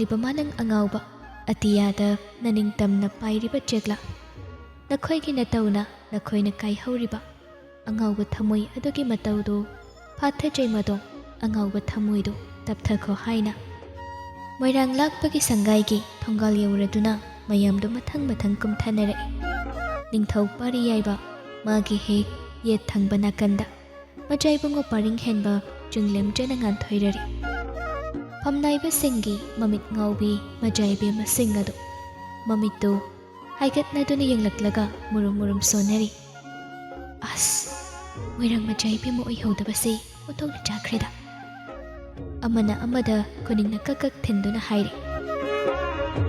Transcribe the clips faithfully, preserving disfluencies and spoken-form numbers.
ꯏꯕ ꯃꯥꯂꯪ ꯑꯉꯥꯎꯕ, ꯑꯇꯤꯌꯥꯗ ꯅꯅꯤꯡꯇꯝꯅ ꯄꯥꯏꯔꯤꯕ ꯆꯦꯛꯂꯥ, ꯅꯈꯣꯏꯒꯤ ꯅꯇꯧꯅ ꯅꯈꯣꯏꯅ ꯀꯥꯏꯍꯧꯔꯤꯕ ꯑꯉꯥꯎꯕ ꯊꯃꯣꯏ ꯑꯗꯨꯒꯤ ꯃꯇꯧꯗꯨ ꯐꯥꯊꯖꯩ ꯃꯗꯣ, ꯑꯉꯥꯎꯕ ꯊꯃꯣꯏꯗꯨ ꯇꯞꯊꯈꯣ ꯍꯥꯏꯅ꯫ ꯃꯣꯏꯔꯥꯡ ꯂꯥꯛꯄꯒꯤ ꯁꯪꯒꯥꯏꯒꯤ ꯊꯣꯡꯒꯥꯜ ꯌꯧꯔꯗꯨꯅ ꯃꯌꯥꯝꯗꯨ ꯃꯊꯪ ꯃꯊꯪ ꯀꯨꯝꯊꯅꯔꯛꯏ꯫ ꯅꯤꯡꯊꯧ ꯄꯥꯔꯤ ꯌꯥꯏꯕ ꯃꯥꯒꯤ ꯍꯦꯛ ꯌꯦꯠ ꯊꯪꯕ ꯅꯥꯀꯟꯗ ꯃꯖꯥꯏꯕꯨꯡꯉꯣ ꯄꯔꯤꯡ ꯍꯦꯟꯕ ꯆꯤꯡꯂꯦꯝꯖꯅ ꯉꯥꯟꯊꯣꯏꯔꯔꯤ꯫ ꯐꯝꯅꯥꯏꯕꯁꯤꯡꯒꯤ ꯃꯃꯤꯠ ꯉꯥꯎꯕꯤ ꯃꯖꯥꯏꯕꯦꯝꯃꯁꯤꯡ ꯑꯗꯨ ꯃꯃꯤꯠꯇꯨ ꯍꯥꯏꯒꯠꯅꯗꯨꯅ ꯌꯦꯡꯂꯛꯂꯒ ꯃꯨꯔꯨꯝ ꯃꯨꯔꯨꯝ ꯁꯣꯟꯅꯔꯤ꯫ ꯑꯁ, ꯃꯣꯏꯔꯥꯡ ꯃꯖꯥꯏꯕꯦꯝꯃ ꯑꯣꯏꯍꯧꯗꯕꯁꯦ ꯑꯣꯟꯊꯣꯛꯅ ꯆꯥꯈ꯭ꯔꯦꯗ꯫ ꯑꯃꯅ ꯑꯃꯗ ꯈꯨꯅꯤꯡꯅ ꯀꯛ ꯀꯛ ꯊꯤꯟꯗꯨꯅ ꯍꯥꯏꯔꯤ꯫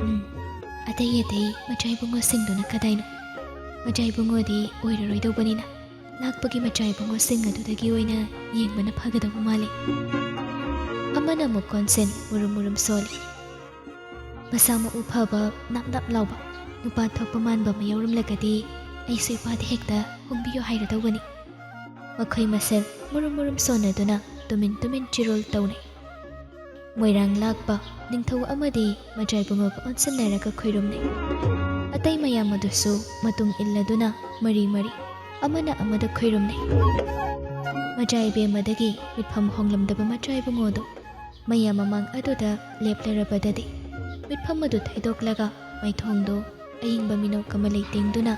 ꯎꯝ, ꯑꯇꯩ ꯑꯇꯩ ꯃꯖꯥꯏꯕꯨꯡꯉꯣꯁꯤꯡꯗꯨꯅ ꯀꯗꯥꯏꯅꯣ? ꯃꯖꯥꯏꯕꯨꯡꯉꯣꯗꯤ ꯑꯣꯏꯔꯔꯣꯏꯗꯧꯕꯅꯤꯅ ꯂꯥꯛꯄꯒꯤ ꯃꯖꯥꯏꯕꯨꯡꯉꯣꯁꯤꯡ ꯑꯗꯨꯗꯒꯤ ꯑꯣꯏꯅ ꯌꯦꯡꯕꯅ ꯐꯒꯗꯧꯕ ꯃꯥꯜꯂꯤ꯫ ꯑꯃꯅ ꯑꯃꯨꯛ ꯀꯣꯟꯁꯦꯟ ꯃꯨꯔꯨꯝ ꯃꯨꯔꯨꯝ ꯁꯣꯜꯂꯤ꯫ ꯃꯁꯥ ꯃꯎ ꯐꯕ, ꯅꯞ ꯅꯞ ꯂꯥꯎꯕ, ꯅꯨꯄꯥ ꯊꯣꯛꯄ ꯃꯥꯟꯕ ꯑꯃ ꯌꯥꯎꯔꯝꯂꯒꯗꯤ ꯑꯩꯁꯨ ꯏꯄꯥꯗ ꯍꯦꯛꯇ ꯍꯣꯡꯕꯤꯌꯨ ꯍꯥꯏꯔꯗꯧꯕꯅꯤ꯫ ꯃꯈꯣꯏ ꯃꯁꯦꯜ ꯃꯨꯔꯨꯝ ꯃꯨꯔꯨꯝ ꯁꯣꯟꯅꯗꯨꯅ ꯇꯨꯃꯤꯟ ꯇꯨꯃꯤꯟ ꯆꯤꯔꯣꯜ ꯇꯧꯅꯩ꯫ ꯃꯣꯏꯔꯥꯡ ꯂꯥꯛꯄ ꯅꯤꯡꯊꯧ ꯑꯃꯗꯤ ꯃꯖꯥꯏꯕꯨꯡꯉꯣꯒ ꯑꯣꯟꯁꯤꯟꯅꯔꯒ ꯈꯨꯔꯨꯝꯅꯩ꯫ ꯑꯇꯩ ꯃꯌꯥꯝ ꯑꯗꯨꯁꯨ ꯃꯇꯨꯡ ꯏꯜꯂꯗꯨꯅ ꯃꯔꯤ ꯃꯔꯤ ꯑꯃꯅ ꯑꯃꯗ ꯈꯨꯔꯨꯝꯅꯩ꯫ ꯃꯖꯥꯏꯕꯦꯝꯃꯗꯒꯤ ꯃꯤꯠꯐꯝ ꯍꯣꯡꯂꯝꯗꯕ ꯃꯖꯥꯏꯕꯨꯡꯉꯣꯗꯨ ꯃꯌꯥꯝ ꯃꯃꯥꯡ ꯑꯗꯨꯗ ꯂꯦꯞꯂꯔꯕꯗꯗꯤ ꯃꯤꯠꯐꯝ ꯑꯗꯨ ꯊꯩꯗꯣꯛꯂꯒ ꯃꯥꯏꯊꯣꯡꯗꯨ ꯑꯏꯪꯕ ꯃꯤꯅꯣꯛ ꯑꯃ ꯂꯩꯇꯦꯡꯗꯨꯅ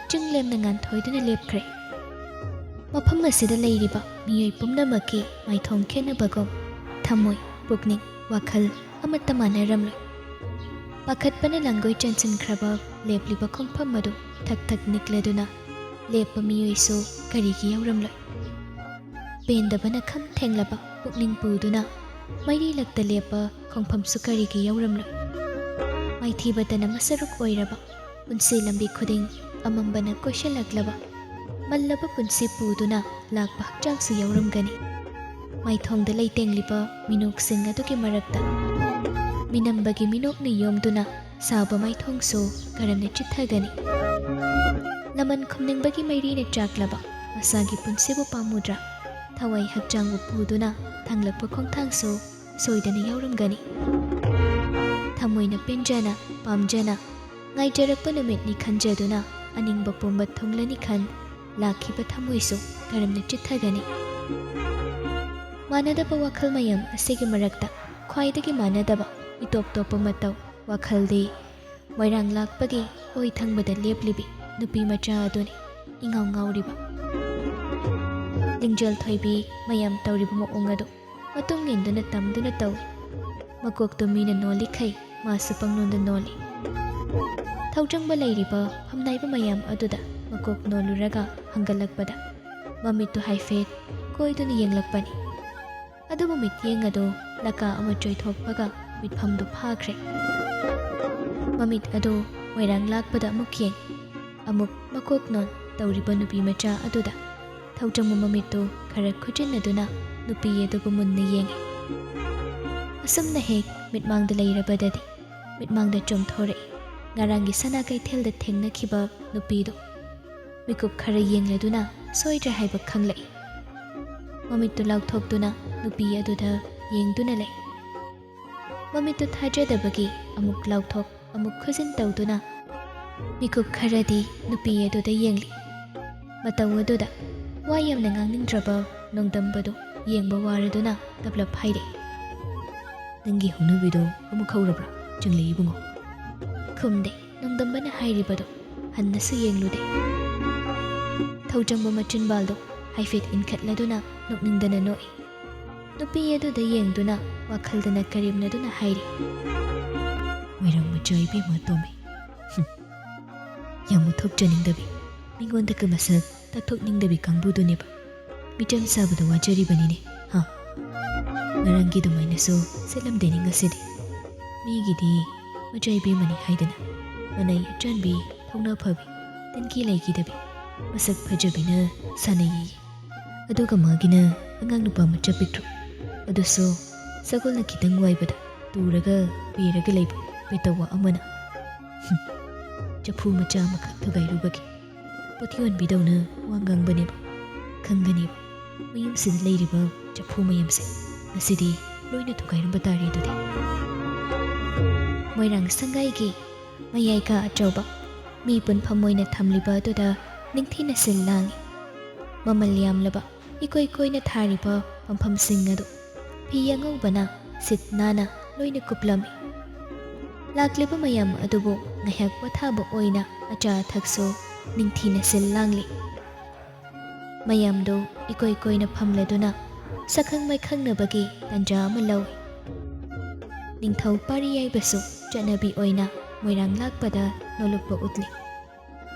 ꯆꯤꯡ ꯂꯦꯝꯅ ꯉꯥꯟꯊꯣꯏꯗꯨꯅ ꯂꯦꯞꯈ꯭ꯔꯦ꯫ ꯃꯐꯝ ꯑꯁꯤꯗ ꯂꯩꯔꯤꯕ ꯃꯤꯑꯣꯏ ꯄꯨꯝꯅꯃꯛꯀꯤ ꯃꯥꯏꯊꯣꯡ ꯈꯦꯠꯅꯕꯒꯨꯝ ꯊꯃꯣꯏ, ꯄꯨꯛꯅꯤꯡ, ꯋꯥꯈꯜ ꯑꯃꯠꯇ ꯃꯥꯟꯅꯔꯝꯂꯣꯏ꯫ ꯄꯥꯈꯠꯄꯅ ꯂꯥꯡꯒꯣꯏ ꯆꯟꯁꯤꯟꯈ꯭ꯔꯕ ꯂꯦꯞꯂꯤꯕ ꯈꯣꯡꯐꯝ ꯑꯗꯨ ꯊꯛ ꯊꯛ ꯅꯤꯛꯂꯗꯨꯅ ꯂꯦꯞꯄ ꯃꯤꯑꯣꯏꯁꯨ ꯀꯔꯤꯒꯤ ꯌꯥꯎꯔꯝꯂꯣꯏ? ꯄꯦꯟꯗꯕꯅ ꯈꯝ ꯊꯦꯡꯂꯕ ꯄꯨꯛꯅꯤꯡ ꯄꯨꯗꯨꯅ ꯃꯩꯔꯤ ꯂꯛꯇ ꯂꯦꯞꯄ ꯈꯣꯡꯐꯝꯁꯨ ꯀꯔꯤꯒꯤ ꯌꯥꯎꯔꯝꯂꯣꯏ? ꯃꯥꯏꯊꯤꯕꯇꯅ ꯃꯁꯔꯨꯛ ꯑꯣꯏꯔꯕ ꯄꯨꯟꯁꯤ ꯂꯝꯕꯤ ꯈꯨꯗꯤꯡ ꯑꯃꯝꯕꯅ ꯀꯣꯏꯁꯤꯜꯂꯛꯂꯕ ꯃꯜꯂꯕ ꯄꯨꯟꯁꯤ ꯄꯨꯗꯨꯅ ꯂꯥꯛꯄ ꯍꯛꯆꯥꯡꯁꯨ ꯌꯥꯎꯔꯝꯒꯅꯤ꯫ ꯃꯥꯏꯊꯣꯡꯗ ꯂꯩꯇꯦꯡꯂꯤꯕ ꯃꯤꯅꯣꯛꯁꯤꯡ ꯑꯗꯨꯒꯤ ꯃꯔꯛꯇ ꯃꯤꯅꯝꯕꯒꯤ ꯃꯤꯅꯣꯛꯅ ꯌꯣꯝꯗꯨꯅ ꯁꯥꯕ ꯃꯥꯏꯊꯣꯡꯁꯨ ꯀꯔꯝꯅ ꯆꯤꯠꯊꯒꯅꯤ? ꯂꯃꯟ ꯈꯨꯝꯅꯤꯡꯕꯒꯤ ꯃꯩꯔꯤꯅ ꯆꯥꯛꯂꯕ ꯃꯁꯥꯒꯤ ꯄꯨꯟꯁꯤꯕꯨ ꯄꯥꯝꯃꯨꯗ꯭ꯔꯥ? ꯊꯋꯥꯏ ꯍꯛꯆꯥꯡꯕꯨ ꯄꯨꯗꯨꯅ ꯊꯥꯡꯂꯛꯄ ꯈꯣꯡꯊꯥꯡꯁꯨ ꯁꯣꯏꯗꯅ ꯌꯥꯎꯔꯝꯒꯅꯤ꯫ ꯊꯃꯣꯏꯅ ꯄꯦꯟꯖꯅ, ꯄꯥꯝꯖꯅ ꯉꯥꯏꯖꯔꯛꯄ ꯅꯨꯃꯤꯠꯅꯤ ꯈꯟꯖꯗꯨꯅ ꯑꯅꯤꯡꯕ ꯄꯨꯝꯕ ꯊꯨꯡꯂꯅꯤ ꯈꯟ ꯂꯥꯛꯈꯤꯕ ꯊꯃꯣꯏꯁꯨ ꯀꯔꯝꯅ ꯆꯤꯠꯊꯒꯅꯤ? ꯃꯥꯟꯅꯗꯕ ꯋꯥꯈꯜ ꯃꯌꯥꯝ ꯑꯁꯤꯒꯤ ꯃꯔꯛꯇ ꯈ꯭ꯋꯥꯏꯗꯒꯤ ꯃꯥꯟꯅꯗꯕ ꯏꯇꯣꯞ ꯇꯣꯞꯄ ꯃꯇꯧ ꯋꯥꯈꯜꯗꯤ ꯃꯣꯏꯔꯥꯡ ꯂꯥꯛꯄꯒꯤ ꯑꯣꯏ ꯊꯪꯕꯗ ꯂꯦꯞꯂꯤꯕꯤ ꯅꯨꯄꯤ ꯃꯆꯥ ꯑꯗꯨꯅꯤ ꯏꯉꯥꯎ ꯉꯥꯎꯔꯤꯕ꯫ ꯂꯤꯡꯖꯦꯜ ꯊꯣꯏꯕꯤ ꯃꯌꯥꯝ ꯇꯧꯔꯤꯕ ꯃꯑꯣꯡ ꯑꯗꯨ ꯃꯇꯨꯡ ꯏꯟꯗꯨꯅ ꯇꯝꯗꯨꯅ ꯇꯧꯏ꯫ ꯃꯀꯣꯛꯇꯨ ꯃꯤꯅ ꯅꯣꯜꯂꯤꯈꯩ ꯃꯥꯁꯨ ꯄꯪꯅꯣꯟꯗ ꯅꯣꯜꯂꯤ꯫ ꯊꯧꯖꯪꯕ ꯂꯩꯔꯤꯕ ꯐꯝꯅꯥꯏꯕ ꯃꯌꯥꯝ ꯑꯗꯨꯗ ꯃꯀꯣꯛ ꯅꯣꯜꯂꯨꯔꯒ ꯍꯪꯒꯠꯂꯛꯄꯗ ꯃꯃꯤꯠꯇꯨ ꯍꯥꯏꯐꯦꯠ ꯀꯣꯏꯗꯨꯅ ꯌꯦꯡꯂꯛꯄꯅꯤ꯫ ꯑꯗꯨꯕꯨ ꯃꯤꯠꯌꯦꯡ ꯑꯗꯨ ꯂꯀꯥ ꯑꯃ ꯆꯣꯏꯊꯣꯛꯄꯒ ꯃꯤꯠꯐꯝꯗꯨ ꯐꯥꯈ꯭ꯔꯦ꯫ ꯃꯃꯤꯠ ꯑꯗꯨ ꯃꯣꯏꯔꯥꯡ ꯂꯥꯛꯄꯗ ꯑꯃꯨꯛ ꯌꯦꯡ, ꯑꯃꯨꯛ ꯃꯀꯣꯛ ꯅꯣꯟ ꯇꯧꯔꯤꯕ ꯅꯨꯄꯤ ꯃꯆꯥ ꯑꯗꯨꯗ ꯊꯧꯖꯪꯕ ꯃꯃꯤꯠꯇꯨ ꯈꯔ ꯈꯨꯖꯤꯟꯅꯗꯨꯅ ꯅꯨꯄꯤ ꯑꯗꯨꯕꯨ ꯃꯨꯟꯅ ꯌꯦꯡꯏ꯫ ꯑꯁꯨꯝꯅ ꯍꯦꯛ ꯃꯤꯠꯃꯥꯡꯗ ꯂꯩꯔꯕꯗꯗꯤ ꯃꯤꯠꯃꯥꯡꯗ ꯆꯣꯡꯊꯣꯔꯛꯏ ꯉꯔꯥꯡꯒꯤ ꯁꯅꯥ ꯀꯩꯊꯦꯜꯗ ꯊꯦꯡꯅꯈꯤꯕ ꯅꯨꯄꯤꯗꯨ꯫ ꯃꯤꯀꯨꯞ ꯈꯔ ꯌꯦꯡꯂꯗꯨꯅ ꯁꯣꯏꯗ꯭ꯔꯦ ꯍꯥꯏꯕ ꯈꯪꯂꯛꯏ꯫ ꯃꯃꯤꯠꯇꯨ ꯂꯥꯎꯊꯣꯛꯇꯨꯅ ꯅꯨꯄꯤ ꯑꯗꯨꯗ ꯌꯦꯡꯗꯨꯅ ꯂꯩ꯫ ꯃꯃꯤꯠꯇꯨ ꯊꯥꯖꯗꯕꯒꯤ ꯑꯃꯨꯛ ꯂꯥꯎꯊꯣꯛ ꯑꯃꯨꯛ ꯈꯨꯖꯤꯟ ꯇꯧꯗꯨꯅ ꯃꯤꯀꯨꯞ ꯈꯔꯗꯤ ꯅꯨꯄꯤ ꯑꯗꯨꯗ ꯌꯦꯡꯂꯤ꯫ ꯃꯇꯧ ꯑꯗꯨꯗ ꯋꯥ ꯌꯥꯝꯅ ꯉꯥꯡꯅꯤꯡꯗ꯭ꯔꯕ ꯅꯣꯡꯗꯝꯕꯗꯨ ꯌꯦꯡꯕ ꯋꯥꯔꯗꯨꯅ ꯇꯞꯂꯞ ꯍꯥꯏꯔꯛꯏ, "ꯅꯪꯒꯤ ꯍꯧꯅꯕꯤꯗꯣ ꯑꯃꯨꯛ ꯍꯧꯔꯕ꯭ꯔꯥ, ꯆꯤꯡꯂꯩ ꯏꯕꯨꯡꯉꯣ?" ꯈꯨꯝꯗꯦ꯫ ꯅꯣꯡꯗꯝꯕꯅ ꯍꯥꯏꯔꯤꯕꯗꯨ ꯍꯟꯅꯁꯨ ꯌꯦꯡꯂꯨꯗꯦ꯫ ꯊꯧꯖꯪꯕ ꯃꯆꯤꯟꯕꯥꯜꯗꯨ ꯍꯥꯏꯐꯦꯠ ꯏꯟꯈꯠꯂꯗꯨꯅ ꯅꯣꯛꯅꯤꯡꯗꯅ ꯅꯣꯛꯏ꯫ ꯅꯨꯄꯤ ꯑꯗꯨꯗ ꯌꯦꯡꯗꯨꯅ ꯋꯥꯈꯜꯗꯅ ꯀꯔꯦꯝꯅꯗꯨꯅ ꯍꯥꯏꯔꯤ, "ꯃꯣꯏꯔꯥꯡ ꯃꯆꯥ ꯏꯕꯦꯝꯃ ꯇꯣꯝꯕꯤ꯫ ꯍꯨꯝ꯫ ꯌꯥꯝ ꯎꯊꯣꯛꯆꯅꯤꯡꯗꯕꯤ, ꯃꯤꯉꯣꯟꯗꯒ ꯃꯁꯛ ꯇꯥꯛꯊꯣꯛꯅꯤꯡꯗꯕꯤ ꯀꯥꯡꯕꯨꯗꯨꯅꯦꯕ꯫ ꯃꯤꯆꯝ ꯁꯥꯕꯗ ꯋꯥꯖꯔꯤꯕꯅꯤꯅꯦ, ꯍꯥ? ꯉꯔꯥꯡꯒꯤ ꯑꯗꯨꯃꯥꯏꯅꯁꯨ ꯆꯠꯂꯝꯗꯦꯅꯦ ꯉꯁꯤꯗꯤ꯫ ꯃꯤꯒꯤꯗꯤ ꯃꯆꯥ ꯏꯕꯦꯝꯃꯅꯤ ꯍꯥꯏꯗꯅ ꯃꯅꯩ ꯑꯆꯥꯟꯕꯤ, ꯊꯧꯅꯥ ꯐꯕꯤ, ꯇꯟꯈꯤ ꯂꯩꯈꯤꯗꯕꯤ, ꯃꯁꯛ ꯐꯖꯕꯤꯅ ꯁꯥꯟꯅꯩꯌꯦ꯫ ꯑꯗꯨꯒ ꯃꯥꯒꯤꯅ ꯑꯉꯥꯡ ꯅꯨꯄꯥ ꯃꯆꯥ ꯄꯤꯛꯇ꯭ꯔꯨ, ꯑꯗꯨꯁꯨ ꯁꯒꯣꯜꯅ ꯈꯤꯇꯪ ꯋꯥꯏꯕꯗ ꯇꯨꯔꯒ ꯄꯦꯔꯒ ꯂꯩꯕ ꯄꯦꯇꯧꯕ ꯑꯃꯅ꯫ ꯍꯨꯝ, ꯆꯐꯨ ꯃꯆꯥ ꯑꯃꯈꯛ ꯊꯨꯒꯥꯏꯔꯨꯕꯒꯤ ꯄꯣꯠ ꯌꯣꯟꯕꯤꯗꯧꯅ ꯋꯥ ꯉꯥꯡꯕꯅꯦꯕ꯫ ꯈꯪꯒꯅꯦꯕ ꯃꯌꯨꯝꯁꯤꯗ ꯂꯩꯔꯤꯕ ꯆꯐꯨ ꯃꯌꯥꯝꯁꯦ ꯉꯁꯤꯗꯤ ꯂꯣꯏꯅ ꯊꯨꯒꯥꯏꯔꯝꯕ ꯇꯥꯔꯦ ꯑꯗꯨꯗꯤ꯫ ꯃꯣꯏꯔꯥꯡ ꯁꯪꯒꯥꯏꯒꯤ ꯃꯌꯥꯏ ꯀꯥ ꯑꯆꯧꯕ ꯃꯤ ꯄꯨꯟꯐꯝ ꯑꯣꯏꯅ ꯊꯝꯂꯤꯕ ꯑꯗꯨꯗ ꯅꯤꯡꯊꯤꯅ ꯁꯤꯜ ꯂꯥꯡꯏ꯫ ꯃꯃꯜ ꯌꯥꯝꯂꯕ ꯏꯀꯣꯏ ꯀꯣꯏꯅ ꯊꯥꯔꯤꯕ ꯐꯝꯐꯝꯁꯤꯡ ꯑꯗꯨ ꯐꯤ ꯑꯉꯧꯕꯅ ꯁꯤꯠ ꯅꯥꯟꯅ ꯂꯣꯏꯅ ꯀꯨꯞꯂꯝꯃꯤ꯫ ꯂꯥꯛꯂꯤꯕ ꯃꯌꯥꯝ ꯑꯗꯨꯕꯨ ꯉꯥꯏꯍꯥꯛ ꯄꯣꯊꯥꯕ ꯑꯣꯏꯅ ꯑꯆꯥ ꯑꯊꯛꯁꯨ ꯅꯤꯡꯊꯤꯅ ꯁꯤꯜ ꯂꯥꯡꯂꯤ꯫ ꯃꯌꯥꯝꯗꯨ ꯏꯀꯣꯏ ꯀꯣꯏꯅ ꯐꯝꯂꯗꯨꯅ ꯁꯛꯈꯪ ꯃꯥꯏꯈꯪꯅꯕꯒꯤ ꯇꯥꯟꯖꯥ ꯑꯃ ꯂꯧꯏ꯫ ꯅꯤꯡꯊꯧ ꯄꯥꯔꯤ ꯌꯥꯏꯕꯁꯨ ꯆꯠꯅꯕꯤ ꯑꯣꯏꯅ ꯃꯣꯏꯔꯥꯡ ꯂꯥꯛꯄꯗ ꯅꯣꯂꯨꯛꯄ ꯎꯠꯂꯤ꯫